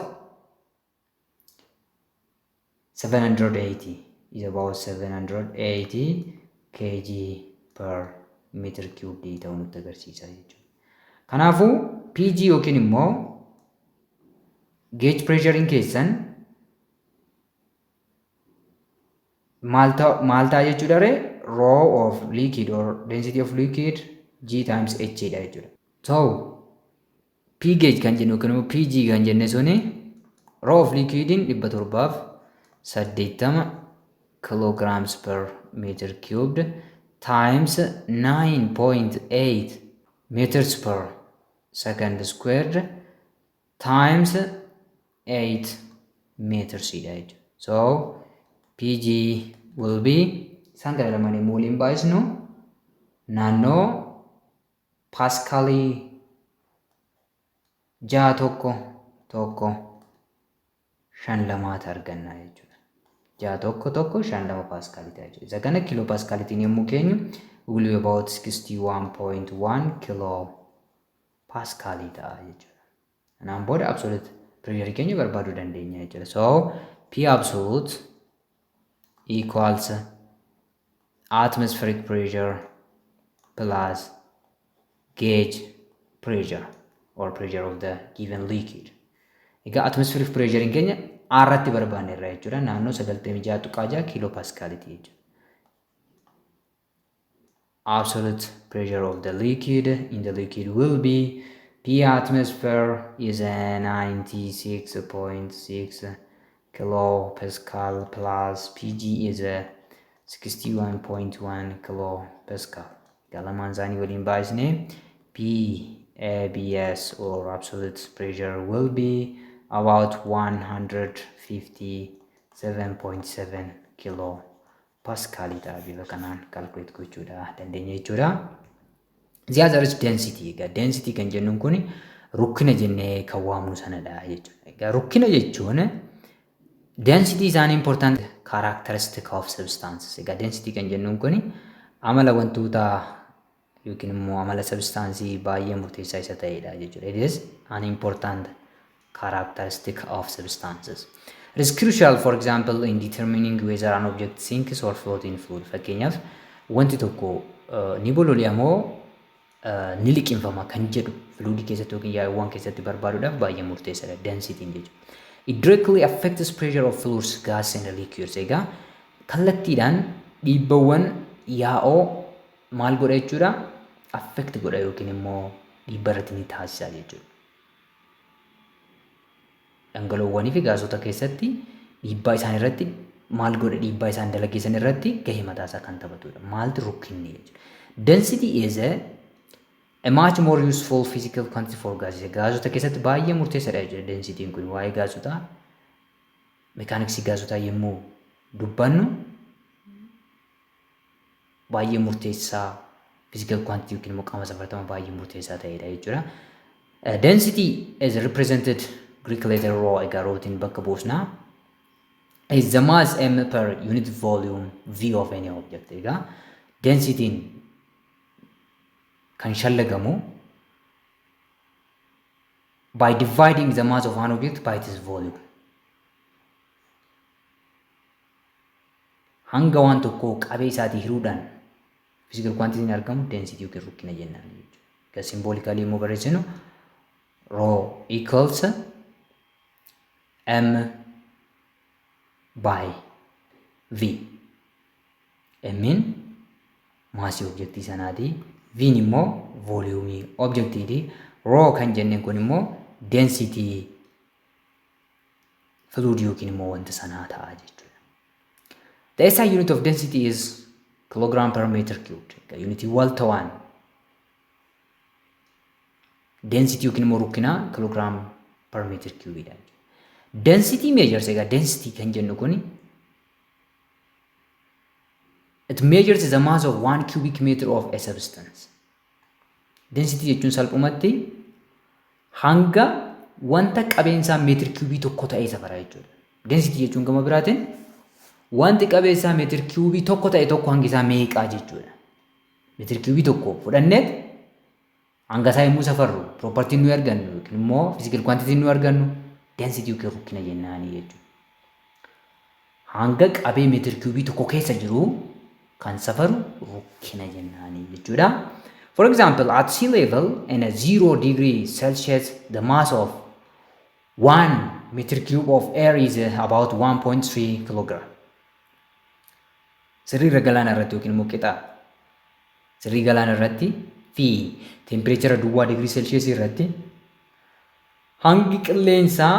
780, is about 780 kg per meter cube ta'uu nutti agarsiisa jechuudha. Kanaafuu PG yookiin immoo gauge pressurein keessan maal ta'a jechuudha ree? Rho of liquid or density of liquid G times H dha jechuudha. So P gauge kan jennu yookiin immoo PG kan jenne suni rho of liquidin 780 kilograms per meter cubed times 9.8 meters per second squared times 8 meters dha jechuudha. So PG will be, isaan kana lamaan yommuu waliin baay'isnu, naannoo paaskaalii 6.1152 arganna jechuudha. 6.1152 paaskaalii ta'a jechuudha. Isa kana kiiloo paaskaaliitiin yommuu keenyu, will be about 61.1 kiloo paaskaalii ta'a jechuudha. Kanaan booda absolute pressure keenya barbaaduu dandeenya jechuudha. So P absolute equals atmospheric pressure plus gauge pressure or pressure of the given liquid. Egaa atmospheric pressure keenya irratti barbaanne irraa jechuudha. Naannoo 96.6 kiiloo paaskaaliiti jechuudha. Absolute pressure of the liquid in the liquid will be P atmosphere is a 96.6 kilopascal plus PG is 61.1 kilopascal. Egaa lamaan isaanii waliin baay'isnee P ABS or absolute pressure will be about 157.7 kilo pascal ta'a. Bifa kanaan calculate gochuudha dandeenya jechuudha. The other is density. Egaa density kan jennuun kun rukkina jennee kan waamnu sanadha jechuudha. Egaa rukkina jechuun, density is an important characteristic of substances. Egaa density kan jennuun kun amala wantoota yookiin immoo amala substaansii baay'ee murteessaa isa ta'edha jechuudha. It is an important characteristic of substances. It is crucial, for example, in determining whether an object sinks or floats in fluid. Fakkeenyaaf, wanti tokko ni bololi'a moo ni liqimfama kan jedhu fluidii keessatti yookiin yaa'uuwwan keessatti barbaaduudhaaf baay'ee murteessaadha densityn jechuudha. It directly affects pressure of fluids, gas and liquids. Egaa kallattiidhaan dhiibbawwan yaa'oo maal godha jechuudha? Affect godha yookiin immoo dhiibba irratti ni taasisa jechuudha. Dhangala'oowwanii fi gaasota keessatti dhiibbaa isaan irratti maal godha, dhiibbaa isaan dalageessan irratti gahee mataasaa kan taphatudha. Maaltu? Rukkinni jechuudha. Density is a much more useful physical quantity for gases. Gaasota keessatti baay'ee murteessaadha jechuudha densityn kun. Waa'ee gaasotaa, mekaaniksii gaasotaa yommuu dubbannu, baay'ee murteessaa physical quantity yookiin immoo qaama safartama baay'ee murteessaa ta'edha jechuudha. Density is represented Greek letter rho, egaa rhotiin bakka buusnaa, is the mass m per unit volume v of any object. Egaa densityn kan shallagamu by dividing the mass of an object by its volume. Hanga waan tokkoo qabee isaatii hiruudhaan physical quantity argamu density yookiin rukkina jennaan jechuudha. Egaa symbolically immoo barreessinu, rho equals m by v. M'n maasii objektii sanaati. V'n immoo vooliyuumii objektiiti. Rho kan jenneen kun immoo density fluid yookiin immoo wanta sanaa ta'a jechuudha. The SI unit of density is kilogram per meter cubed. Egaa unitii waltawaan density yookiin immoo rukkinaa kilogram per meter cube dha. Density measures, egaa density kan jennu kun, it measures the mass of 1 cubic meter of a substance. Density jechuun salphumatti hanga wanta qabeensaa meetir kiubii tokko ta'ee safara jechuudha. Density jechuun gama biraatiin wanti qabeensaa meetir kiubii tokko ta'e tokko hangi isaa meeqaa jechuudha. Meetir kiubii tokko fudhanneet hanga isaa yommuu safarru, propertyn nuyi argannu yookiin immoo physical quantity nuyi argannu density yookiin rukkina jennaanii jechuudha. Hanga qabee meetir kiubii tokko keessa jiru kan safaru rukkina jennaanii jechuudha. For example, at sea level in a 0 degree Celsius, the mass of 1 meter cube of air is about 1.3 kilogram. Sirriirra galaana irratti yookiin immoo qixa sirrii galaana irratti fi teempireechara duwwaa digirii seelsheesii irratti hangi qilleensaa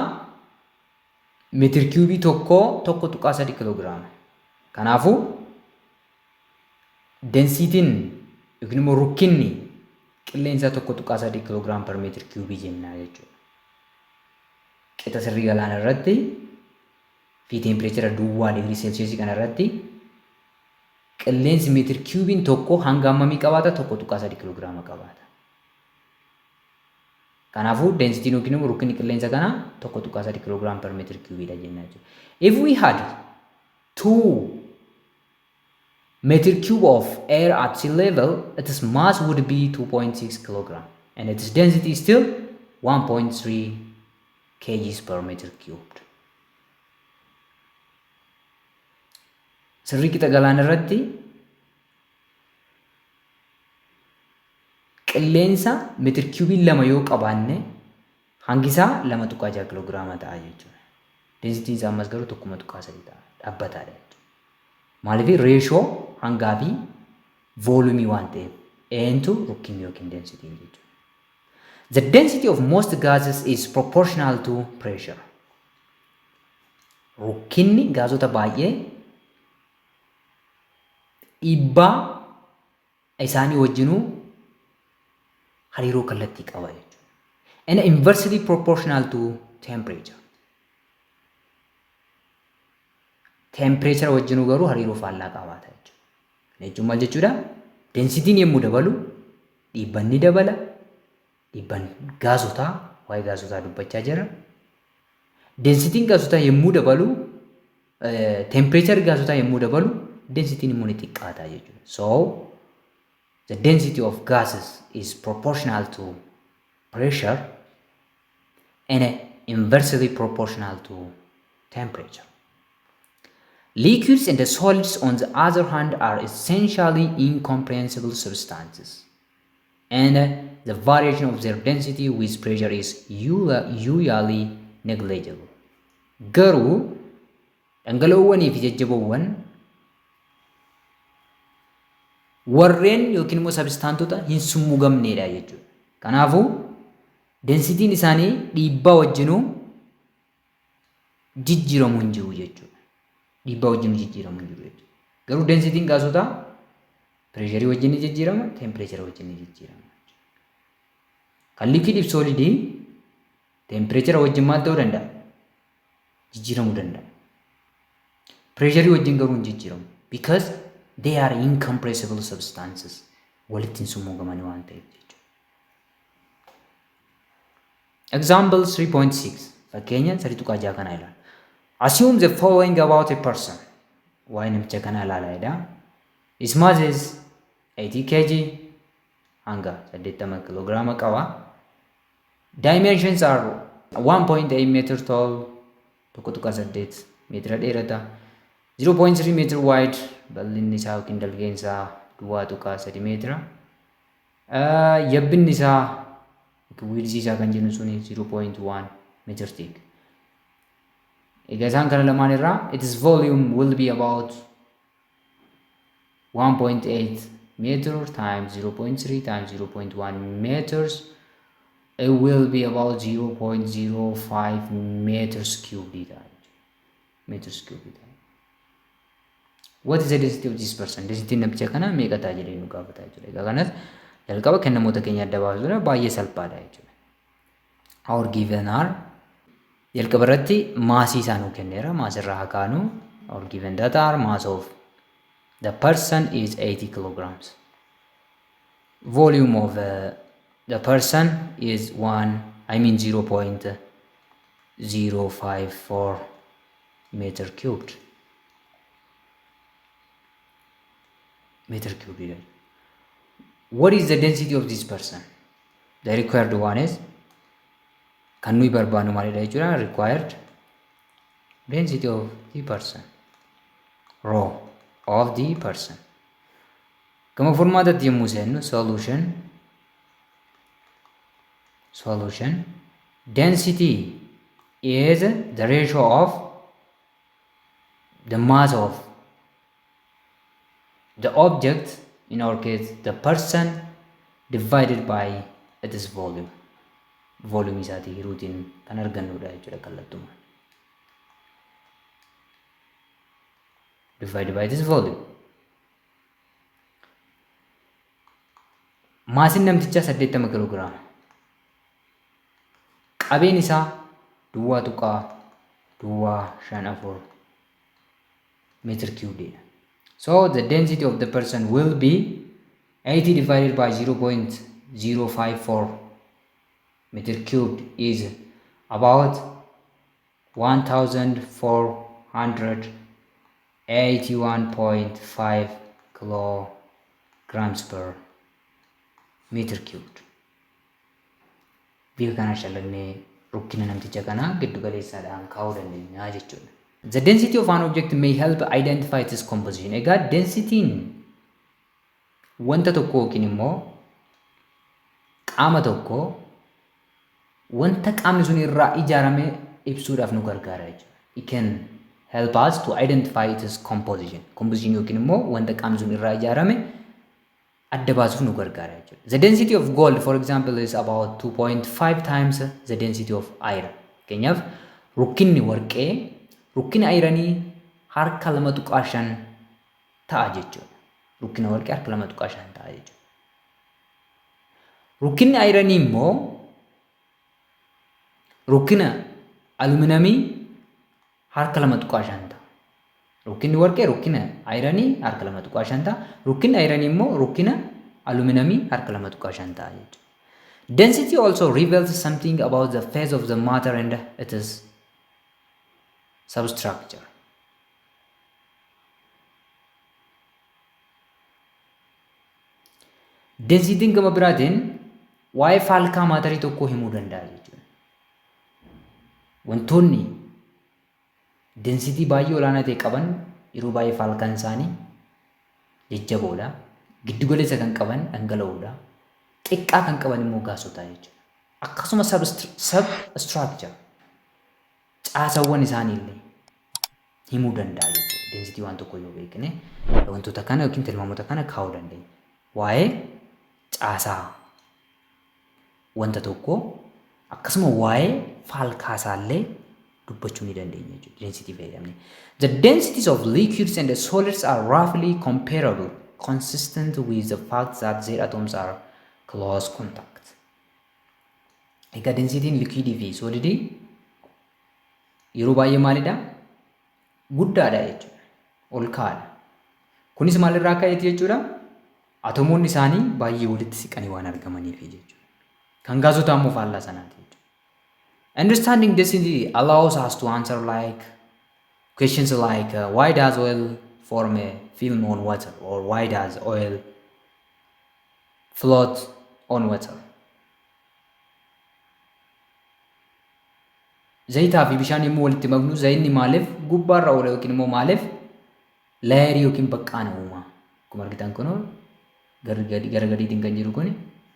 meetir kiubii tokko 1.3 kiloogiraama. Kanaafuu densityn yookiin immoo rukkinni qilleensaa 1.3 kiloogiraam per meetir kiubii jennaa jechuudha. Qixa sirrii galaana irratti fi teempireechara duwwaa digirii seelsheesii kana irratti qilleensi meetir kiubiin tokko hanga hammamii qabaata? 1.3 kiloogiraama qabaata. Kanaafuu densityn yookiin immoo rukkinni qilleensa kanaa 1.3 kiloogiraam per meetir kiubiidha jennaa jechuudha. If we had 2 meter cube of air at sea level, its mass would be 2.6 kilogram and its density is still 1.3 kgs per meter cubed. Sirrii qixa galaana irratti qilleensa meetir kiubii 2 yoo qabaanne, hangi isaa 2.6 kiloogiraama ta'a jechuudha. Densityn isaa ammas garuu 1.3 ta'a, dhaabbataadha jechuudha. Maaliif? Reeshoo hangaa fi voolumii waan ta'eef, eentu rukkinni yookiin densityn jechuudha. The density of most gases is proportional to pressure. Rukkinni gaazota baay'ee dhiibbaa isaanii wajjinuu hariiroo kallattii qaba jechuudha. And inversely proportional to temperature. Temperature wajjinuu garuu hariiroo faallaa qabaata jechuudha. Kana jechuun maal jechuudha? Densitiin yommuu dabalu dhiibban ni dabala. Dhiibban gaasotaa, waa'ee gaasotaa dubbachaa jira. Densitiin gaasotaa yommuu dabalu, tempireecharri gaasotaa yommuu dabalu, densitiin immoo ni xiqqaata jechuudha. So the density of gases is proportional to pressure and inversely proportional to temperature. Liquids and the solids, on the other hand, are essentially incompressible substances, and the variation of their density with pressure is usually negligible. Garuu dhangala'oowwanii fi jajjaboowwan warreen yookiin immoo sabistaantota hin summugamneedha jechuudha. Kanaafuu densitiin isaanii dhiibbaa wajjinuu jijjiiramu hin jiru jechuudha. Dhiibbaa wajjin jijjiiramu hin jiru jechuudha. Garuu densitiin gaasotaa pireesharii wajjin ni jijjiirama, teempireechara wajjin ni jijjiirama. Kan liikidii fi soolidii teempireechara wajjin maal ta'uu danda'a? Jijjiiramuu danda'a. Pireesharii wajjin garuu hin jijjiiramu. Because they are incompressible substances. Walitti hin summuugamani waan ta'eef jechuudha. Example 3.6, fakkeenya 3.6 kana ilaala. Assume the following about a person. Waa'ee namicha kanaa ilaalaa jedha. His mass is 80 kg, hanga 80 kiloogiraama qaba. Dimensions are 1.8 meter tall, 1.8 meetira dheerata. 0.3 meter wide, bal'inni isaa yookiin dalgeen isaa 0.3 meetira. Yabbinni isaa, width isaa kan jennu suni 0.1 meter thick. Egaa isaan kana lamaan irraa its volume will be about 1.8 meter times 0.3 times 0.1 meters. It will be about 0.05 meters cubed ta'a, meters cubed ta'a. What is the density of this person? Density namicha kana meeqa ta'a jedhee nu gaafata jechuudha. Egaa kanas jalqaba kennamoota keenya adda baasuudha, baay'ee salphaadha jechuudha. Our given are, jalqaba irratti maasii isaa nuu kenneera. Maasii irraa haa kaanu. Our given data are mass of the person is 80 kilograms. Volume of the person is 1, I mean 0.054 meter cubed. Meter cubed. What is the density of this person? The required one is, kan nuyi barbaannu maalidha jechuudha? Required density of the person, rho of the person. Gama furmaatatti yommuu seennu, solution, density is the ratio of the mass of the object, in our case the person, divided by its volume. Volume isaatii hiruutiin kan argannudha jechuudha kallattumaan. Divided by this volume. Maasiin namtichaa 80 kiloogiraama. Qabeen isaa 0.054 meter cubed. So the density of the person will be 80 divided by 0.054 meter cubed is about 1481.5 kilograms per meter cubed. Bifa kana shallagnee rukkina namticha kanaa giddu galeessaadhaan kaa'uu dandeenya jechuudha. The density of an object may help identify its composition. Egaa densitiin wanta tokko yookiin immoo qaama tokko wanta qaamni sun irraa ijaarame ibsuudhaaf nu gargaara jechuudha. It can help us to identify its composition. Composition yookiin immoo wanta qaamni sun irraa ijaarame adda baasuuf nu gargaara jechuudha. The density of gold, for example, is about 2.5 times the density of iron. Fakkeenyaaf, rukkinni warqee Rukkina ironii harka 2.5 ta'a jechuudha. Rukkina warqee harka 2.5 ta'a jechuudha. Rukkinni ironii immoo rukkina aluminamii harka 2.5 ta'a. Rukkinni warqee rukkina ironii harka 2.5 ta'a. Rukkinni ironii immoo rukkina aluminamii harka 2.5 ta'a jechuudha. Density also reveals something about the phase of the matter and its substructure. Densityn gama biraatiin waa'ee faalkaa maatarii tokkoo himuu danda'a jechuudha. Wantoonni density baay'ee olaanaa ta'e qaban yeroo baay'ee faalkaan isaanii jajjaboodha. Giddu galeessa kan qaban dhangala'oodha. Xiqqaa kan qaban immoo gaasota jechuudha. Akkasuma sub structure, caasawwan isaanii illee himuu danda'a jechuudha. Density waan tokko yoo beekne, wantoota kana yookiin tilmaamota kana kaa'uu dandeenya. Waa'ee caasaa wanta tokkoo, akkasuma waa'ee faalkaasaallee dubbachuu ni dandeenya jechuudha, density fayyadamne. The densities of liquids and solids are roughly comparable, consistent with the fact that their atoms are close contact. Egaa densityn liquidii fi solidii yeroo baay'ee maalidha? Guddaadha jechuudha. Ol ka'aadha. Kunis maalirraa ka'eeti jechuudha? Atomoonni isaanii baay'ee walitti siqanii waan argamaniif jechuudha. Kan gaasotaa immoo faallaa sanaati jechuudha. Understanding density allows us to answer like questions like why does oil form a film on water, or why does oil float on water? Zayitaa fi bishaan yommuu walitti maknu, zayinni maaliif gubbaarra oola yookiin immoo maaliif layerii yookiin baqqaana uuma? Akkuma argitan, kun gara gadiitiin kan jiru kun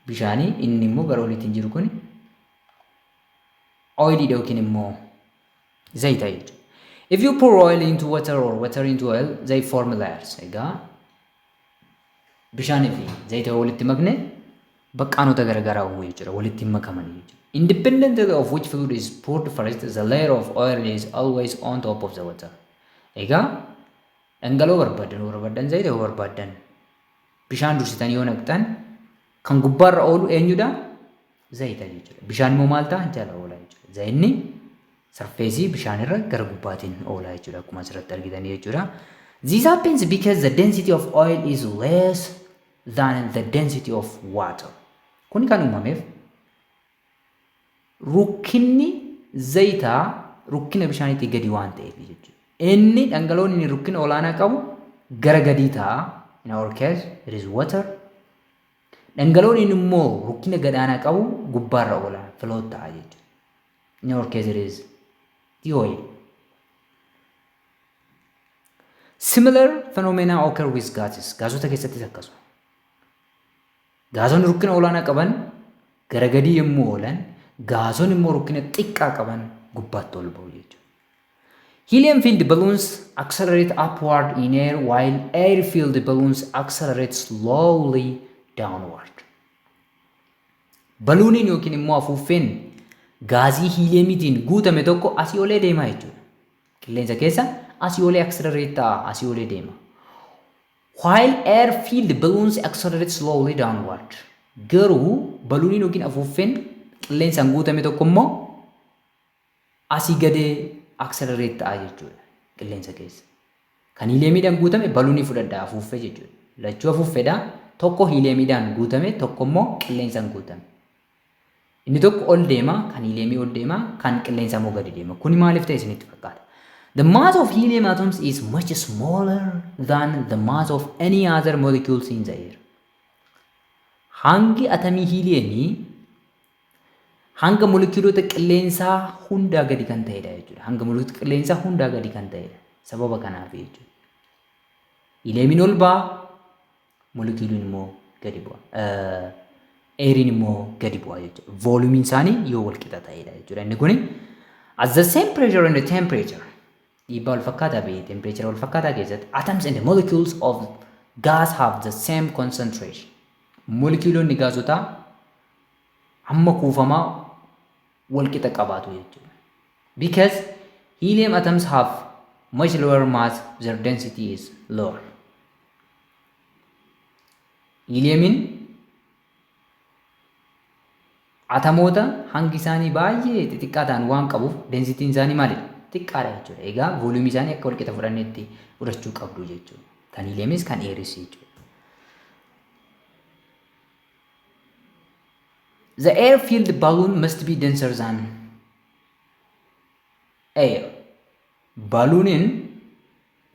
bishaanii, inni immoo gara oliitiin jiru kun oiliidha yookiin immoo zayita jechuudha. If you pour oil into water or water into oil, they form layers. Egaa bishaanii fi zayita walitti makne baqqaanota garaagaraa uumu jechuudha. Walitti makamanii jechuudha. Independently of which fluid is poured first, the layer of oil is always on top of the water. Egaa dhangala'oo barbaadan yoo barbaadan, zayita yoo barbaadan, bishaan dursitan yoo naqxan, kan gubbaarra oolu eenyudha? Zayita jechuudha. Bishaan immoo maal ta'a? Jala oola jechuudha. Zayinni surfaceii bishaanirra gara gubbaatiin oola jechuudha. Akkuma asirratti argitanii jechuudha. This happens because the density of oil is less than the density of water. Kun kan uumameef rukkinni zayitaa rukkina bishaaniitii gadi waan ta'eef jechuudha. Inni dhangala'oon inni rukkina olaanaa qabu gara gadii ta'a. In our case, it is water. Dhangala'oon inni immoo rukkina gadaanaa qabu gubbaarra oola, float ta'a jechuudha. In our case, it is the oil. Similar phenomena occur with gases. Gaasota keessattis akkasuma. Gaasonni rukkina olaanaa qaban gara gadii yommuu oolan, gaasonni immoo rukkina xiqqaa qaban gubbaatti ol ba'u jechuudha. Helium filled balloons accelerate upward in air, while air filled balloons accelerate slowly downward. Baluuniin yookiin immoo afuuffeen gaazii hiiliyeemiitiin guutame tokko asii olee deemaa jechuudha. Qilleensa keessa asii olee accelerate ta'a, asii olee deema. While air filled balloons accelerate slowly downward. Garuu baluuniin yookiin afuuffeen qilleensaan guutame tokko immoo asii gadee accelerate ta'a jechuudha qilleensa keessa. Kan hiiliyeemiidhaan guutame baluunii fudhadhaa, afuuffee jechuudha. Lachuu afuuffeedha. Tokko hiiliyeemiidhaan guutame, tokko immoo qilleensaan guutame. Inni tokko ol deema, kan hiiliyeemii ol deema, kan qilleensaa immoo gadi deema. Kuni maaliif ta'e isinitti fakkaata? The mass of helium atoms is much smaller than the mass of any other molecules in the air. Hangi atamii hiiliyeemii hanga molekiyuulota qilleensaa hundaa gadi kan ta'edha jechuudha. Hanga molekiyuulota qilleensaa hundaa gadi kan ta'edha. Sababa kanaaf jechuudha. Hiiliyeemiin ol ba'a, molekiyuuliin immoo gadi bu'a. Airiin immoo gadi bu'a jechuudha. Volumeiin isaanii yoo wal qixa ta'edha jechuudha. Inni kuni at the same pressure and temperature, dhiibbaa wal fakkaataa fi temperature wal fakkaataa keessatti, atoms and molecules of gas have the same concentration. Molekiyuulonni gaasotaa hamma kuufamaa wal qixa qabaatu jechuudha. Because helium atoms have Much lower mass, their density is lower. Heliumiin atomoota hangi isaanii baay'ee xixiqqaa ta'an waan qabuuf densityn isaanii maalidha? Xiqqaadha jechuudha. Egaa volumeii isaanii akka walqixa fudhannetti fudhachuu qabdu jechuudha. Kan heliumis kan airis jechuudha. The air-filled balloon must be denser than air. Ballooniin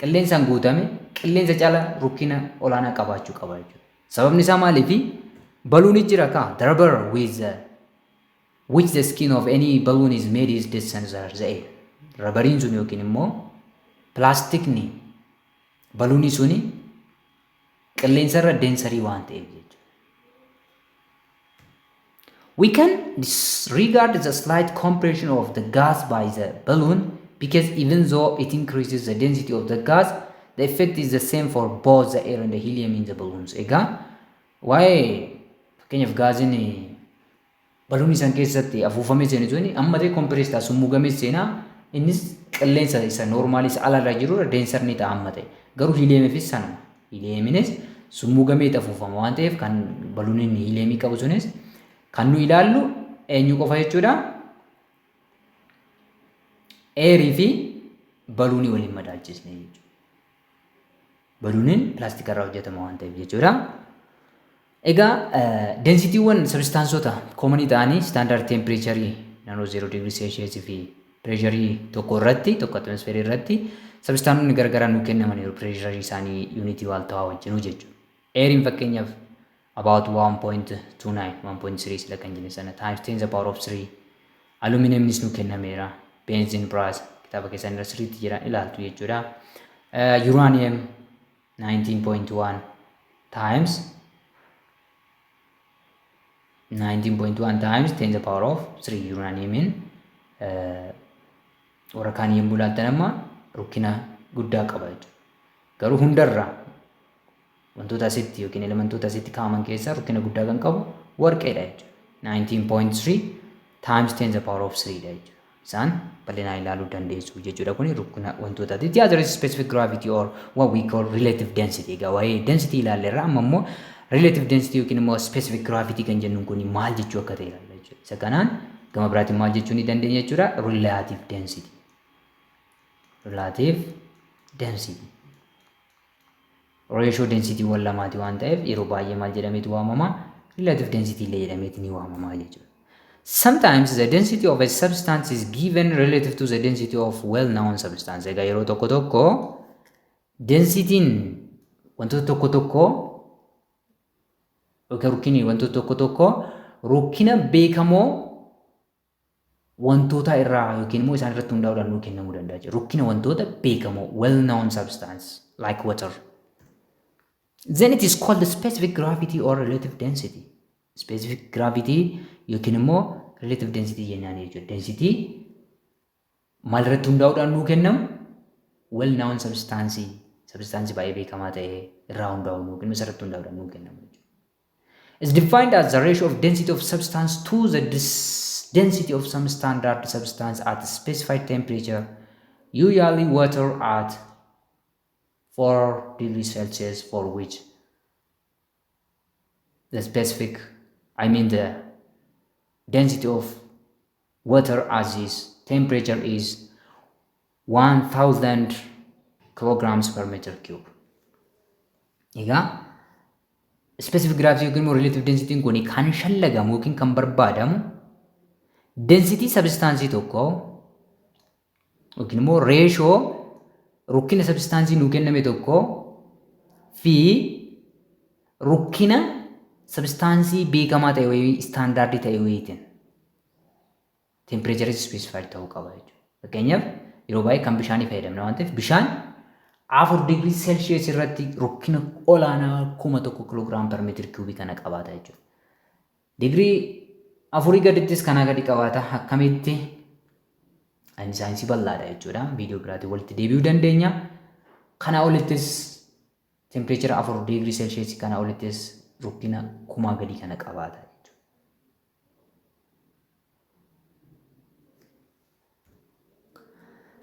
qilleensaan guutame qilleensa cala rukkina olaanaa qabaachuu qaba jechuudha. Sababni isaa maaliifi? Ballooni jira kaa, the rubber with the which the skin of any balloon is made is denser than the air. Rubberiin sun yookiin immoo pilaastikni balloonii suni qilleensarra denserii waan ta'eef jechuudha. We can disregard the slight compression of the gas by the balloon because even though it increases the density of the gas, the effect is the same for both the air and the helium in the balloons. Egaa waa'ee fakkeenyaaf gaaziin balloonii san keessatti afuufamee seenu suni amma ta'e compress ta'a, summuugamee seenaa, innis qilleensa isa normalii isa alarra jirurra denser ni ta'a amma ta'e. Garuu heliumiifis sanuma. Heliumiinis summuugamee afuufama waan ta'eef kan ballooniin heliumii qabu sunis kan nu ilaallu eenyu qofa jechuudha? Airii fi balloonii waliin madaalchisne jechuudha. Ballooniin pilaastika irraa hojjetama waan ta'eef jechuudha. Egaa densitywwan substanceota commonii ta'anii standard temperatureii naannoo 0 digirii Celsiusii fi pressureii tokko irratti, tokko atmosphereii irratti substanceonni garagaraa nuu kennamaniiru, pressureii isaanii unitii waaltawaa wajjinuu jechuudha. Airiin fakkeenyaaf about 1.29, 1.3 sila kan jenne sana, times 10 the power of 3. Aluminumnis nu kennameera. Benzene, brass kitaaba keessan irra sirriitti jira, ilaaltu jechuudha. Uranium 19.1 times 19.1 times 10 the power of 3. Uraniumiin warra kaan yommuu ilaaltan amma rukkina guddaa qaba jechuudha. Garuu hundarraa wantoota asitti yookiin elementoota asitti kaa'aman keessaa rukkina guddaa kan qabu warqeedha jechuudha. 19.3 times 10 the power of 3 dha jechuudha. Isaan bal'inaan ilaaluu dandeessu jechuudha. Kuni rukkina wantootaati. The other is specific gravity or what we call relative density. Egaa waa'ee density ilaalleerra, amma immoo relative density yookiin immoo specific gravity kan jennuun kun maal jechuu akka ta'e ilaalla jechuudha. Isa kanaan gama biraatiin maal jechuu ni dandeenya jechuudha? Relative density. Relative density. Ratio density wal lamaati waan ta'eef yeroo baay'ee maal jedhameetu waamama? Relative density illee jedhameeti ni waamama jechuudha. Sometimes the density of a substance is given relative to the density of well-known substance. Egaa yeroo tokko tokko densityn wantoota tokko tokko yookiin rukkinni wantoota tokko tokko rukkina beekamoo wantoota irraa yookiin immoo isaan irratti hundaa'uudhaan nuu kennamuu danda'a jechuudha. Rukkina wantoota beekamoo, well-known substance like water. Then it is called the specific gravity or relative density. Specific gravity yookiin immoo relative density jennaan jechuudha. Density maal irratti hundaa'uudhaan nuu kennamu? Well known substance, substance baay'ee beekamaa ta'e irraa hundaa'uun nuu kennamu, isarratti hundaa'uudhaan nuu kennamu jechuudha. Is defined as the ratio of density of substance to the density of some standard substance at a specified temperature, usually water at 4 degrees Celsius, for which the specific, I mean the density of water at this temperature is 1000 kilograms per meter cube. Egaa specific gravity yookiin immoo relative density kun kan shallagamu yookiin kan barbaadamu density substanceii tokko yookiin immoo ratio rukkina substanceii nuu kenname tokko fi rukkina substanceii beekamaa ta'e wayii, standardii ta'e wayiitiin temperatureii specified ta'uu qaba jechuudha. Fakkeenyaaf yeroo baay'ee kan bishaanii fayyadamna waan ta'eef bishaan 4 digirii Celsius irratti rukkina olaanaa 1000 kilogram per meter cubeii kana qabaata jechuudha. Digirii 4 gadittis kanaa gadi qabaata. Akkamitti? Inni saayinsii bal'aadha jechuudha. Viidiyoo biraatiin walitti deebi'uu dandeenya. Kanaa olittis temperature 4 digirii Celsius kanaa olittis rukkina kumaa gadii kana qabaata jechuudha.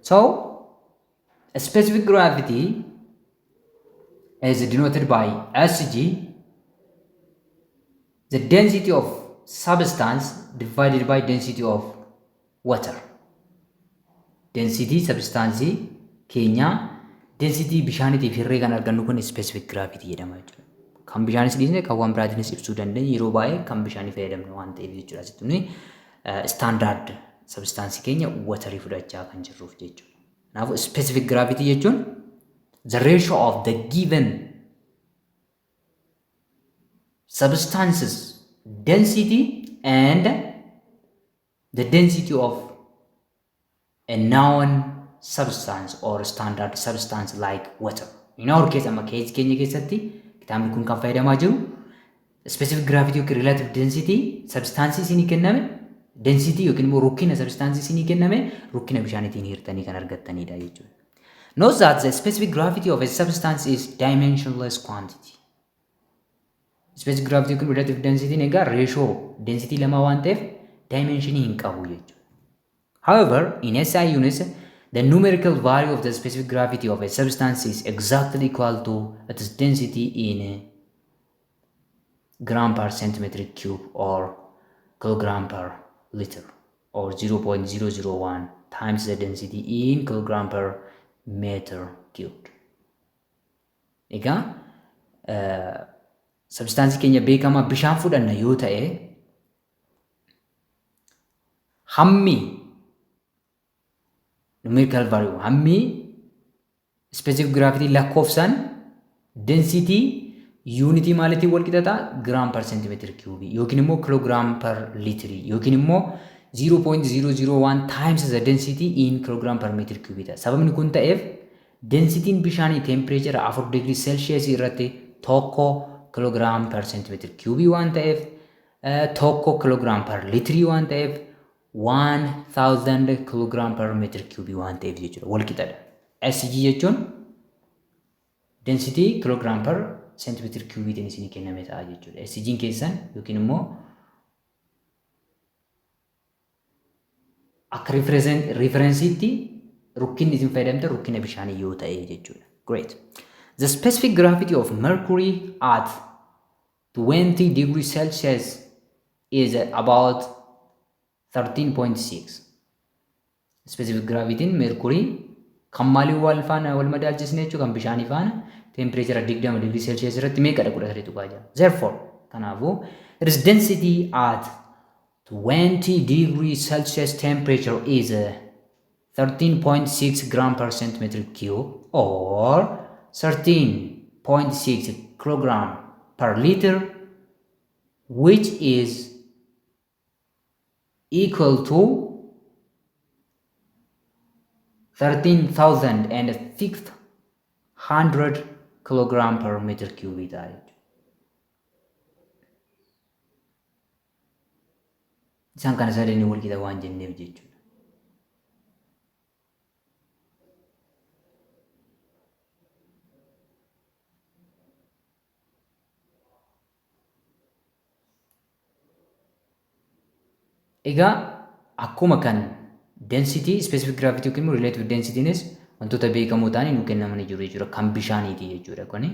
So Specific gravity is denoted by Sg, the density of substance divided by density of water. Density substance keenyaa density bishaaniitiif hirree kan argannu kun specific gravity jedhama jechuudha. Kan bishaanis dhiisne kan waan biraatiinis ibsuu dandeenya, yeroo baay'ee kan bishaanii fayyadamnu waan ta'eef jechuudha. Asitti nuyi standard substance keenya waterii fudhachaa kan jirruuf jechuudha. Kanaafuu specific gravity jechuun the ratio of the given substances density and the density of a known substance or standard substance like water. In our case, amma case keenya keessatti kitaabni kun kan fayyadamaa jiru specific gravity yookiin relative density substance isinii kenname, density yookiin immoo rukkina substance isinii kenname rukkina bishaaniitiin hiirtanii kan argattanidha jechuudha. Note that the specific gravity of a substance is dimensionless quantity. Specific gravity yookiin relative density egaa ratio density lamaa waan ta'eef dimensionii hin qabu jechuudha. However, in SI units, the numerical value of the specific gravity of a substance is exactly equal to its density in gram per centimeter cube or kilogram per liter or 0.001 times the density in kilogram per meter cubed. Egaa substaansii keenya beekamaa bishaan fudhanna yoo ta'e, hammi numerical value, hammi specific gravity lakkoofsaan density yuunitii maaliitiin wal qixaxa? Gram per centimeter cube yookiin immoo kilogram per litirii yookiin immoo 0.001 times the density in kilogram per meter cube ta'a. Sababni kun ta'eef densitiin bishaanii temperature 4 degree Celsius irratti 1 kilogram per centimeter cube waan ta'eef, 1 kilogram per litirii waan ta'eef, 1000 kilogram per meter cube waan ta'eef jechuudha. Wal qixadha. SG jechuun density kilogram per centimeter cubeetiin isinii kenname ta'a jechuudha. SG'n keessan yookiin immoo akka referensiitti rukkinni isin fayyadamtan rukkina bishaanii yoo ta'e jechuudha. Great. The specific gravity of mercury at 20 degrees Celsius is about 13.6. Specific gravity mercury kan maaliin wal faana wal madaalchisne jechuudha? Kan bishaanii faana temperature 20 degree Celsius irratti meeqadha? 13.6. Therefore, kanaafuu, its density at 20 degree Celsius temperature is 13.6 gram per centimeter cube or 13.6 kilogram per liter, which is equal to 13,600 kilogram per meter cube ta'a jechuudha. Isaan kana sadanii wal qixa waan jenneef jechuudha. Egaa akkuma kan density, specific gravity yookiin immoo relative densitynis wantoota beekamoo ta'anii nu kennamanii jiru jechuudha. Kan bishaaniiti jechuudha kuni.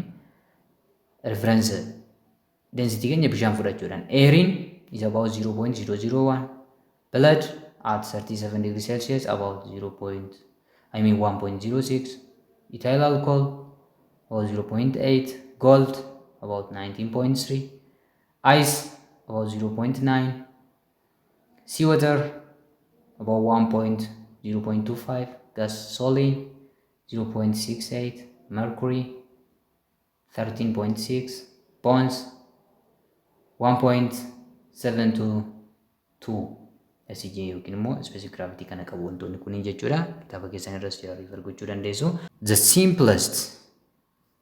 Reference density keenya bishaan fudhachuudhaan. Airiin is about 0.001, blood at 37 degrees Celsius about 0. I mean 1.06, ethyl alcohol about 0.8, gold about 19.3, ice about 0.9, seawater about 1.0.25, gasoline 0.68, mercury 13.6, bones 1.722. SG yookiin immoo specific gravity kana qabu wantoonni kunniin jechuudha. Kitaaba keessan irras jira, refer gochuu dandeessu. The simplest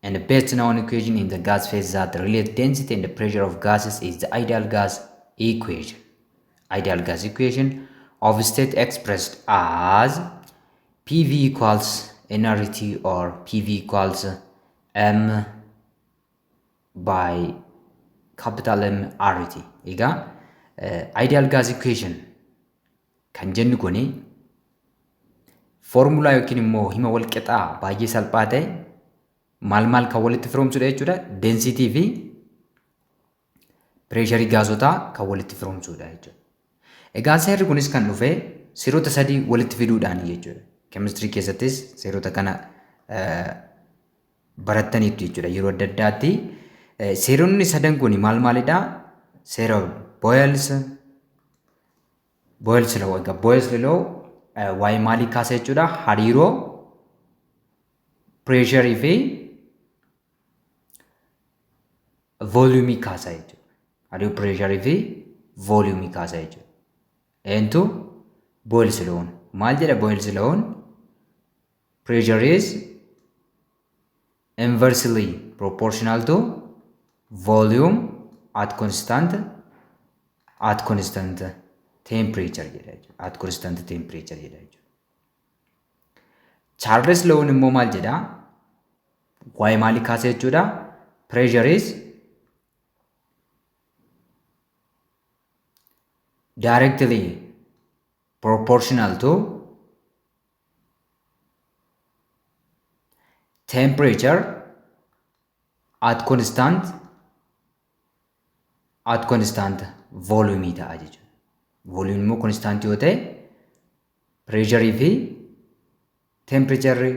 and the best known equation in the gas phase that relate density and the pressure of gases is the ideal gas equation. Ideal gas equation of state expressed as PV equals nRT or PV equals M by capital M RT. Egaa ideal gas equation kan jennu kuni Foormulaa yookiin immoo hima wal qixaa baay'ee salphaa ta'e maal maal kan walitti firoomsudha jechuudha? Density fi pressureii gaasotaa kan walitti firoomsudha jechuudha. Egaa seerri kunis kan dhufe seerota sadii walitti fiduudhaan jechuudha. Keemistirii keessattis seerota kana barattaniitu jechuudha yeroo adda addaatti. Seeronni sadan kun maal maalidha? Seera Boyle's law. Egaa Boyle's law waa'ee maalii kaasa jechuudha? Hariiroo pressureii fi volumeii kaasa jechuudha. Hariiroo pressureii fi volumeii kaasa jechuudha. Eentu? Boyle's law. Maal jedha Boyle's law? Pressure is inversely proportional to volume at constant temperature jedha jechuudha. At constant temperature jedha jechuudha. Charles law immoo maal jedha? Waa'ee maalii kaasa jechuudha? Pressure is directly proportional to temperature at constant volume ta'a jechuudha. Volume immoo constant yoo ta'e, pressureii fi temperature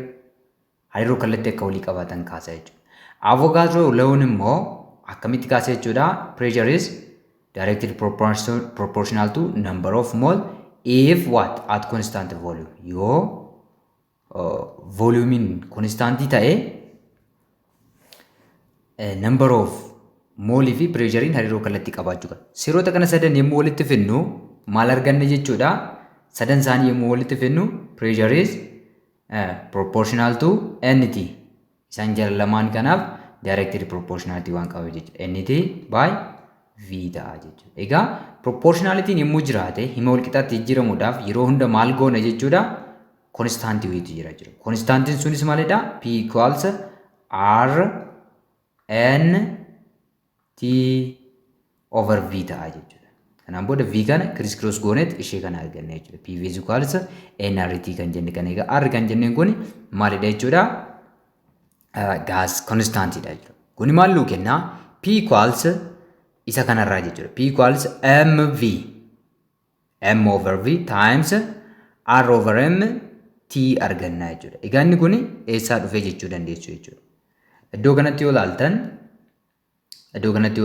hariiroo kallattii akka walii qabaatan kaasa jechuudha. Avogadro lawn immoo akkamitti kaasa jechuudha? Pressure is directly proportional to number of mole if what? At constant volume. Yoo volumiin constantii ta'e, number of moolii fi pressurein hariiroo kallattii qabaachuu qaba. Seerota kana sadan yommuu walitti fidnu maal arganna jechuudha? Sadan isaanii yommuu walitti fidnu, pressure is proportional to NT. Isaan jala lamaan kanaaf directly proportionality waan qabu jechuudha. NT by V ta'a jechuudha. Egaa proportionalitiin yommuu jiraate, hima walqixaatti jijjiiramuudhaaf yeroo hunda maal goona jechuudha? Constantii wayiitu jira jechuudha. Constantiin sunis maalidha? P equals R N T over V ta'a jechuudha. Kanaan booda V kana criss cross gooneet ishee kana arganna jechuudha. PV is equals nRT kan jenne kana. Egaa R kan jenneen kun maalidha jechuudha? Gas constantiidha jechuudha. Kuni maal nuu kennaa? P equals isa kanarraa jechuudha. P equals MV, M over V times R over M T arganna jechuudha. Egaa inni kun eessaa dhufee jechuu dandeessu jechuudha. Iddoo kanatti yoo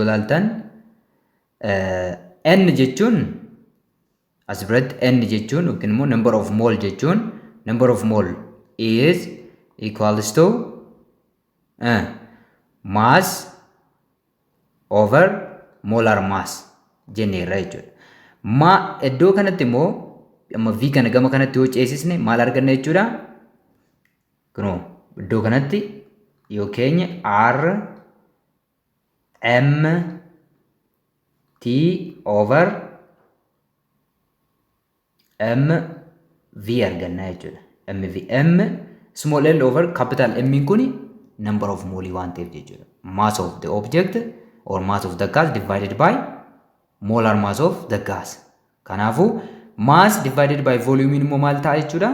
ilaaltan, N jechuun, as biratti N jechuun yookiin immoo number of mole jechuun, number of mole is equals to mass over molar mass jenneerra jechuudha. Ma iddoo kanatti immoo amma V kana gama kanatti yoo ceesisne maal arganna jechuudha? Kunoo iddoo kanatti yoo keenye, R M T over M V arganna jechuudha. M V, M small l over capital M kun number of mole waan ta'eef jechuudha. Mass of the object or mass of the gas divided by molar mass of the gas. Kanaafuu mass divided by volume immoo maal ta'a jechuudha?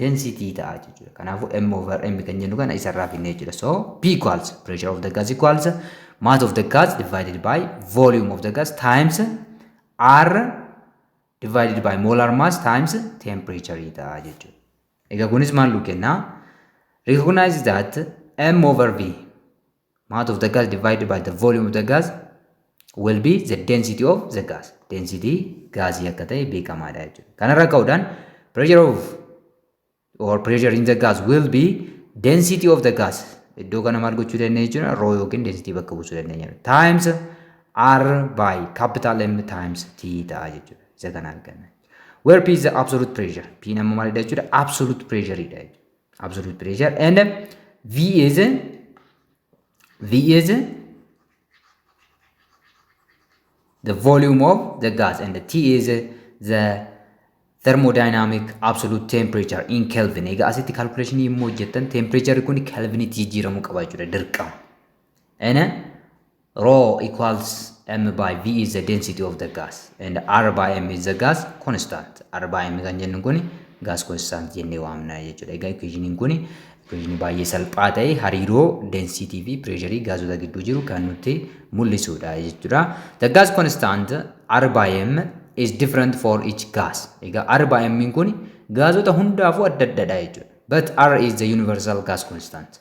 Density ta'a jechuudha. Kanaafuu M over M kan jennu kana isarraa finne jechuudha. So P equals pressure of the gas equals mass of the gas divided by volume of the gas times R divided by molar mass times temperature ta'a jechuudha. Egaa kunis maal nu kennaa? Recognize that M over V, mass of the gas divided by the volume of the gas, will be the density of the gas. Density gaasii akka ta'e beekamaadha jechuudha. Kanarraa ka'uudhaan pressure of or pressure in the gas will be density of the gas. Iddoo kana maal gochuu dandeenya jechuudha? Rho yookiin density bakka buusuu dandeenya. Times R by capital M times T ta'a jechuudha. Isa kana arganna. Where P is the absolute pressure. P nama maalidha jechuudha? Absolute pressure dha jechuudha. Absolute pressure and V is the volume of the gas and the T is the thermodynamic absolute temperature in Kelvin. Egaa asitti calculation yommuu hojjettan, temperature kun Kelvinitti jijjiiramuu qaba jechuudha dirqama. And rho equals M by V is the density of the gas and R by M is the gas constant. R by M kan jennu kun gas constant jennee waamna jechuudha. Egaa equationiin kun equationii baay'ee salphaa ta'e hariiroo density fi pressureii gaazota gidduu jiru kan nutti mul'isudha jechuudha. The gas constant R by M is different for each gas. Egaa R by M kun gaazota hundaafuu adda addadha jechuudha. But R is the universal gas constant.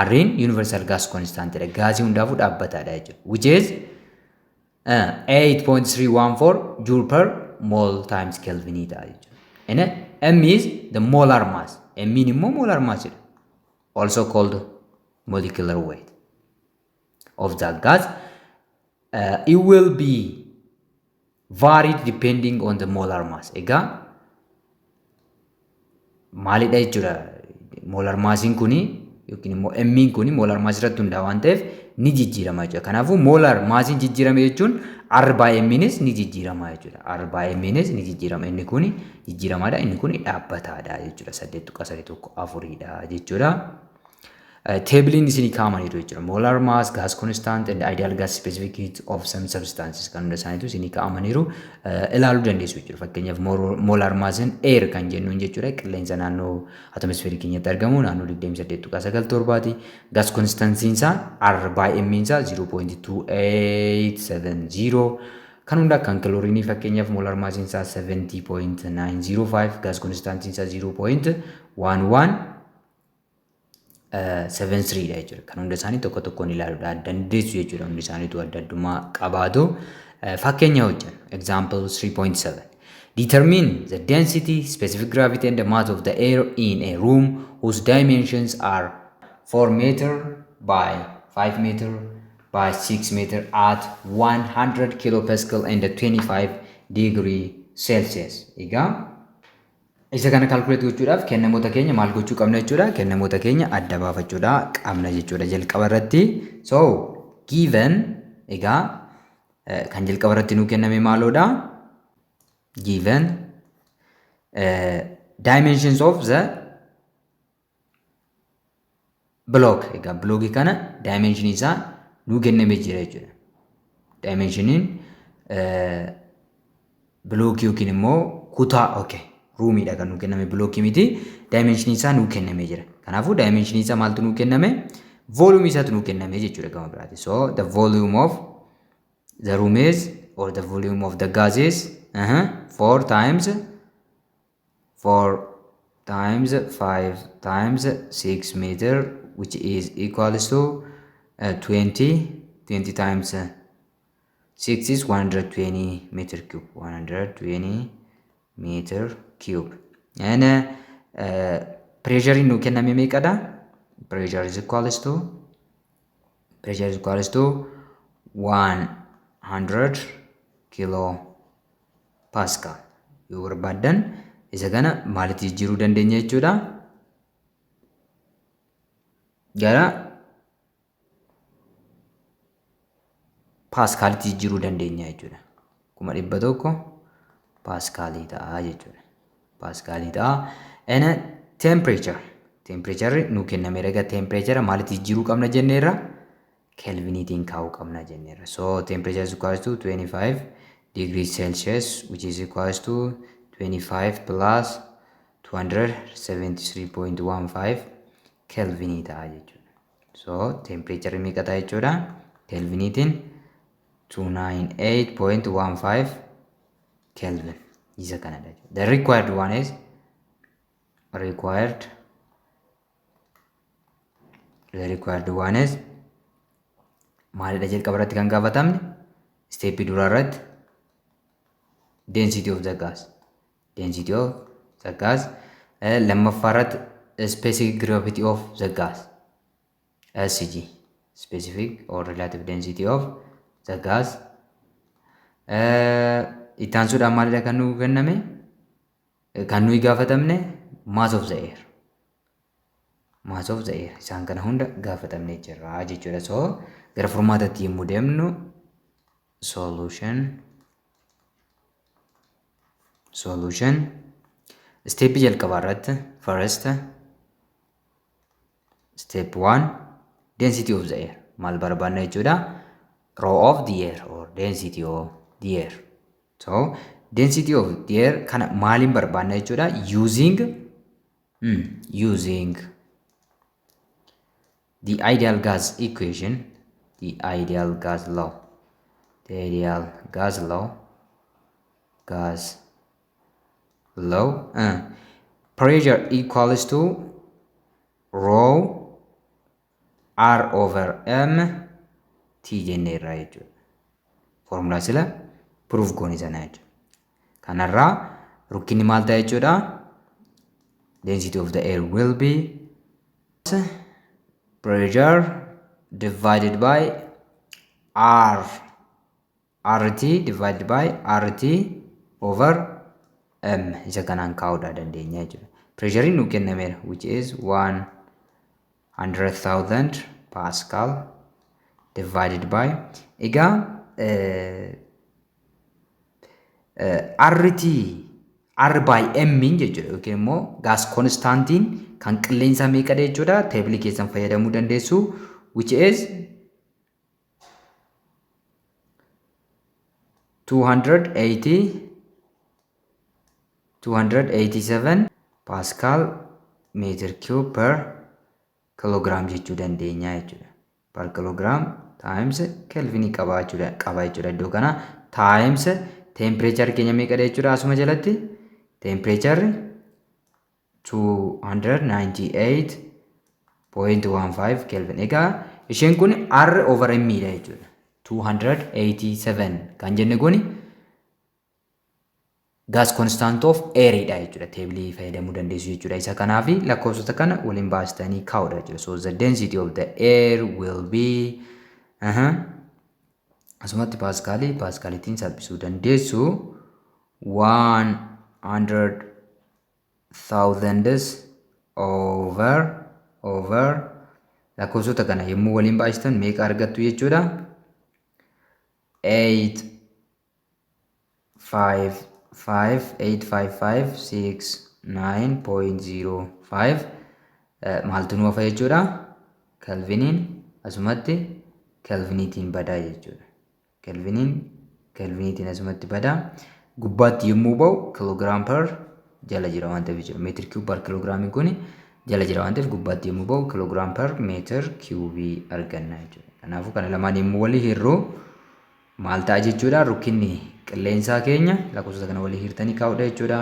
R'n universal gas constant dha. Gaazii hundaafuu dhaabbataadha jechuudha. Which is 8.314 joule per mole times Kelvin ta'a jechuudha. And M is the molar mass. M immoo molar mass jedha. Also called molecular weight of that gas. It will be varied depending on the molar mass. Egaa maalidha jechuudha? Molar massiin kuni yookiin immoo M'n kuni molar mass irratti hundaa'a waan ta'eef ni jijjiirama jechuudha. Kanaafuu molar massiin jijjiirame jechuun R by M'nis ni jijjiirama jechuudha. R by M'nis ni jijjiirama. Inni kuni jijjiiramaadha. Inni kuni dhaabbataadha jechuudha. 8.314dha jechuudha. Tableiin isinii kaa'amaniiru jechuudha. Molar mass, gas constant and ideal gas specific heat of some substances kan hunda isaaniitu isinii kaa'amaniiru, ilaaluu dandeessu jechuudha. Fakkeenyaaf, molar massiin air kan jennuun jechuudha. Qilleensa naannoo atmosfeerii keenyatti argamu naannoo 28.97ti. Gas constantiin isaa R by M isaa 0.2870 kan hunda kan kilooriinii fakkeenyaaf molar massiin isaa 70.905, gas constantiin isaa 0.11 73 dha jechuudha. Kan hunda isaanii tokko tokkoon ilaaluudhaan dandeessu jechuudha. Hundi isaaniitu adda addummaa qabaatu. Fakkeenya hojjennu. Example 3.7. Determine the density, specific gravity and the mass of the air in a room whose dimensions are 4 meter by 5 meter by 6 meter at 100 kilopascal and 25 degree Celsius. Egaa isa kana calculate gochuudhaaf kennamoota keenya maal gochuu qabna jechuudha? Kennamoota keenya adda baafachuudha qabna jechuudha jalqaba irratti. So given, egaa kan jalqaba irratti nuu kenname maaloodha? Given dimensions of the block. Egaa blockii kana dimension isaa nuu kenname jira jechuudha. Dimensioniin blockii yookiin immoo kutaa, okay, roomiidha kan nuu kenname, blockii miti. Dimensionii isaa nuu kenname jira. Kanaafuu dimensionii isaa maaltu nuu kenname? Volume isaatu nuu kenname jechuudha gama biraati. So the volume of the room is, or the volume of the gas is 4 times 4 times 5 times 6 meter, which is equals to 20 times 6 is 120 meter cube, 120 meter cube. And pressure nu kenname meeqadha? Pressure is equals to 100 kilo pascal. Yoo barbaaddan isa kana maalitti jijjiiruu dandeenya jechuudha? Gara paaskaalitti jijjiiruu dandeenya jechuudha. 100,000 paaskaalii ta'a jechuudha. Paaskaalii ta'a. And temperature. Temperature nu kennameera. Egaa temperature maalitti jijjiiruu qabna jenneerra? Kelviniitiin kaa'uu qabna jenneerra. So temperature is equals to 25 degrees Celsius, which is equals to 25 plus 273.15 kelvinii ta'a jechuudha. So temperature meeqa ta'a jechuudha? Kelviniitiin 298.15 Kelvin isa kanadha. The required one is required the required one is maalidha? Jalqaba irratti kan gaafatamne, stepii duraa irratti, density of the gas, density of the gas. Lammaffaa irratti specific gravity of the gas, SG, specific or relative density of the gas. Itti aansuudhaan maalidha kan nuu kenname, kan nuyi gaafatamne? Mass of the air, mass of the air. Isaan kana hunda gaafatamne jirra jechuudha. So gara furmaatatti yommuu deemnu, solution, stepii jalqabaa irratti, first step 1, density of the air maal barbaanna jechuudha? Rho of the air or density of the air. So density of the air kana maaliin barbaanna jechuudha? Using the ideal gas equation, the ideal gas law, the ideal gas law, pressure equals to rho R over M T jenneerra jechuudha. Formulaa sila proof goone sana jechuudha. Kanarraa rukkinni maal ta'a jechuudha? Density of the air will be pressure divided by R RT divided by RT over M, isa kanaan kaa'uudhaa dandeenya jechuudha. Pressurein nu kennameera, which is 100,000 pascal, divided by, egaa, RT R by M jechuudha, yookiin immoo gas constantiin kan qilleensaa meeqadha jechuudha? Tableii keessan fayyadamuu dandeessu, which is 280 287 pascal meter cube per kilogram jechuu dandeenya jechuudha. Per kilogram times kelvinii qaba jechuudha iddoo kana, times temperature keenya meeqadha jechuudha? Asuma jalatti temperature 298.15 kelvin. Egaa isheen kun R over M dha jechuudha. 287 kan jenne kun gas constant of air dha jechuudha. Tableii fayyadamuu dandeessu jechuudha. Isa kanaaf lakkoofsota kana waliin baastanii kaa'uudha jechuudha. So the density of the air will be asumatti paaskaalii paaskaalitiin salphisuu dandeessu, 100,000 over lakkoofsota kana yommuu waliin baay'istan meeqa argattu jechuudha? 8 5 5 8 5 5 6 9.05. Maaltu nu hafa jechuudha? Kelviniin asumatti kelviniitiin badaa jechuudha. Kelviniin kelviniitiin asumatti badaa. Gubbaatti yommuu ba'u kilogram per jala jira waan ta'eef jechuudha. Meter cube per kiloogiraamiin kun jala jira waan ta'eef, gubbaatti yommuu ba'u kilogram per meter cubeii arganna jechuudha. Kanaafuu kana lamaan yommuu walii hirru maal ta'a jechuudha? Rukkinni qilleensaa keenya lakkoofsota kana walii hirtanii kaa'uudha jechuudha.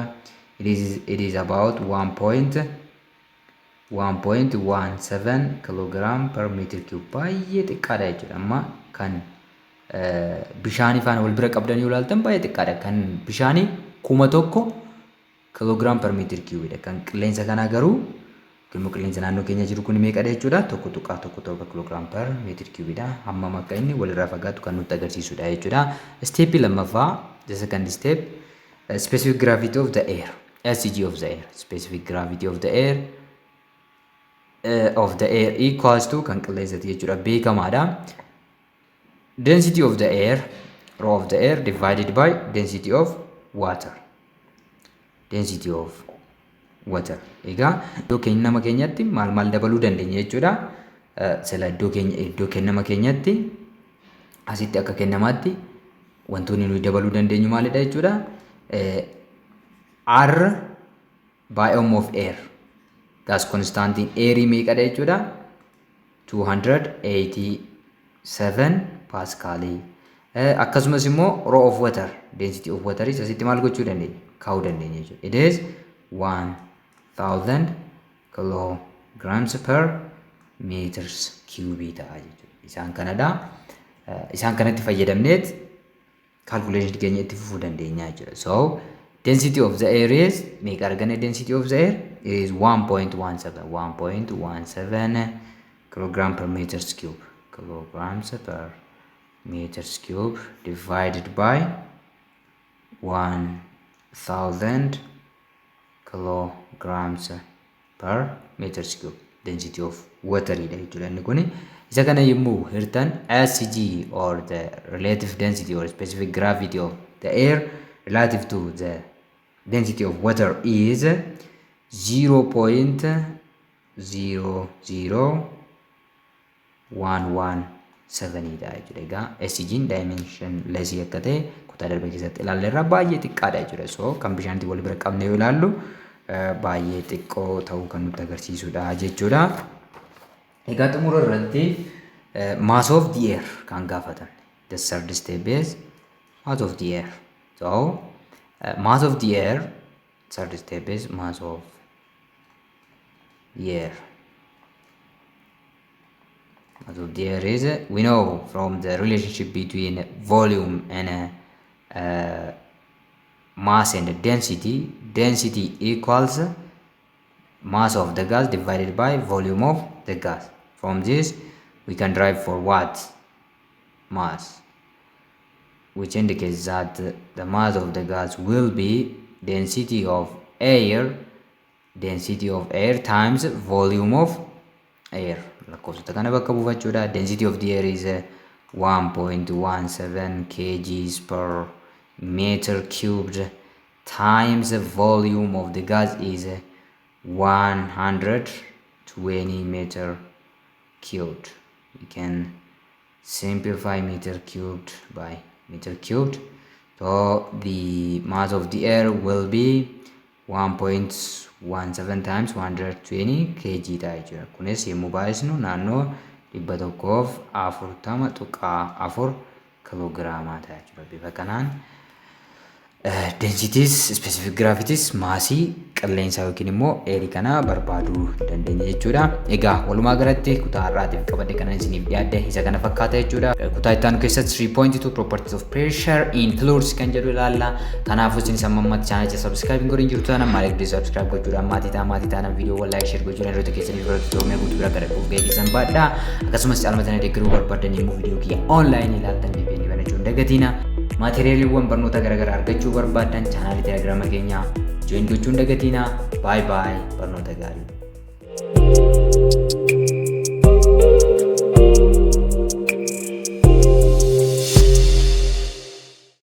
It is about 1.1.17 kilogram per meter cube, baay'ee xiqqaadha jechuudha. Amma kan bishaanii faana wal bira qabdanii yoo ilaaltan baay'ee xiqqaadha. Kan bishaanii 1000 kilogram per meter cubeidha. Kan qilleensa kanaa garuu, yookiin qilleensa naannoo keenya jiru kun meeqadha jechuudha? 1.17 kilogram per meter cubeidha. Hammam akka inni walirraa fagaatu kan nutti agarsiisudha jechuudha. Stepii lammaffaa, the second step, specific gravity of the air, SG of the air, specific gravity of the air equals to, kan qilleensati jechuudha, beekamaadha. Density of the air, rho of the air, divided by density of water. Density of water. Egaa iddoo kennama keenyatti maal maal dabaluu dandeenya jechuudha? Sila iddoo keenya, iddoo kennama keenyatti, asitti akka kennamaatti wantoonni nuyi dabaluu dandeenyu maalidha jechuudha? R by M of air. Gas constantiin airii meeqadha jechuudha? 287 paaskaalii. Akkasumas immoo rho of water, density of water asitti maal gochuu dandeenya? Kaa'uu dandeenya jechuudha. It is 1000 kilograms per meters cube ta'a jechuudha. Isaan kanadha. Isaan kanatti fayyadamneet calculation keenya itti fufuu dandeenya jechuudha. So density of the air is meeqa arganne? Density of the air is 1.17 1.17 kilogram per meters cube, kilograms per meters cube, divided by 1000 kilograms per meters cube, density of water dha jechuudha inni kuni. Isa kana yommuu hirtan, SG or the relative density or specific gravity of the air relative to the density of water is 0.00117 dha jechuudha. Egaa SG'n dimensionless akka ta'e Kutaa darbe keessatti ilaalleerra, baay'ee xiqqaadha jechuudha. So kan bishaanitti wal bira qabne yoo ilaallu baay'ee xiqqoo ta'uu kan nutti agarsiisudha jechuudha. Egaa xumura irratti mass of the air kan gaafatamne. The third step is mass of the air. So mass of the air, third step is mass of the air. Mass of the air is, we know from the relationship between volume and mass and density, density equals mass of the gas divided by volume of the gas. From this we can derive for what? Mass, which indicates that the mass of the gas will be density of air times volume of air. Lakkoofsota kana bakka buufachuudha. Density of the air is 1.17 kgs per meter cubed times the volume of the gas is 120 meter cubed. We can simplify meter cubed by meter cubed. So the mass of the air will be 1.17 times 120 kg ta'a jechuudha. Kunis yommuu baay'isnu naannoo 140.4 kiloogiraamaa ta'a jechuudha. Bifa kanaan densities, specific gravities, maasii qilleensaa yookiin immoo eerii kana barbaaduu dandeenya jechuudha. Egaa walumaa galatti kutaa har'aatiif qabadhe kanan isiniif dhiyaadde isa kana fakkaata jechuudha. Kutaa itti aanu keessatti 3.2 properties of pressure in fluids kan jedhu ilaalla. Kanaafuu isin amma ammatti chaanalicha subscribe hin godhin jirtu taanaan maaliif subscribe gochuudhaan maatii ta'a, maatii taanaan viidiyoowwan like, share gochuudhaan hiriyoota keessanii biratti Oromiyaa guutuu bira gara dhufuuf gahee keessan baadhaa. Akkasumas caalmatanii deeggaruu barbaadan immoo viidiyoo kiyya online ilaaltan VPN banachuu hin dagatina. Maateriyaaliiwwan barnoota garaagaraa argachuu barbaadan chaanaalii Telegiraama keenyaa join gochuu hin dagatina. Bye bye, barnoota gaarii.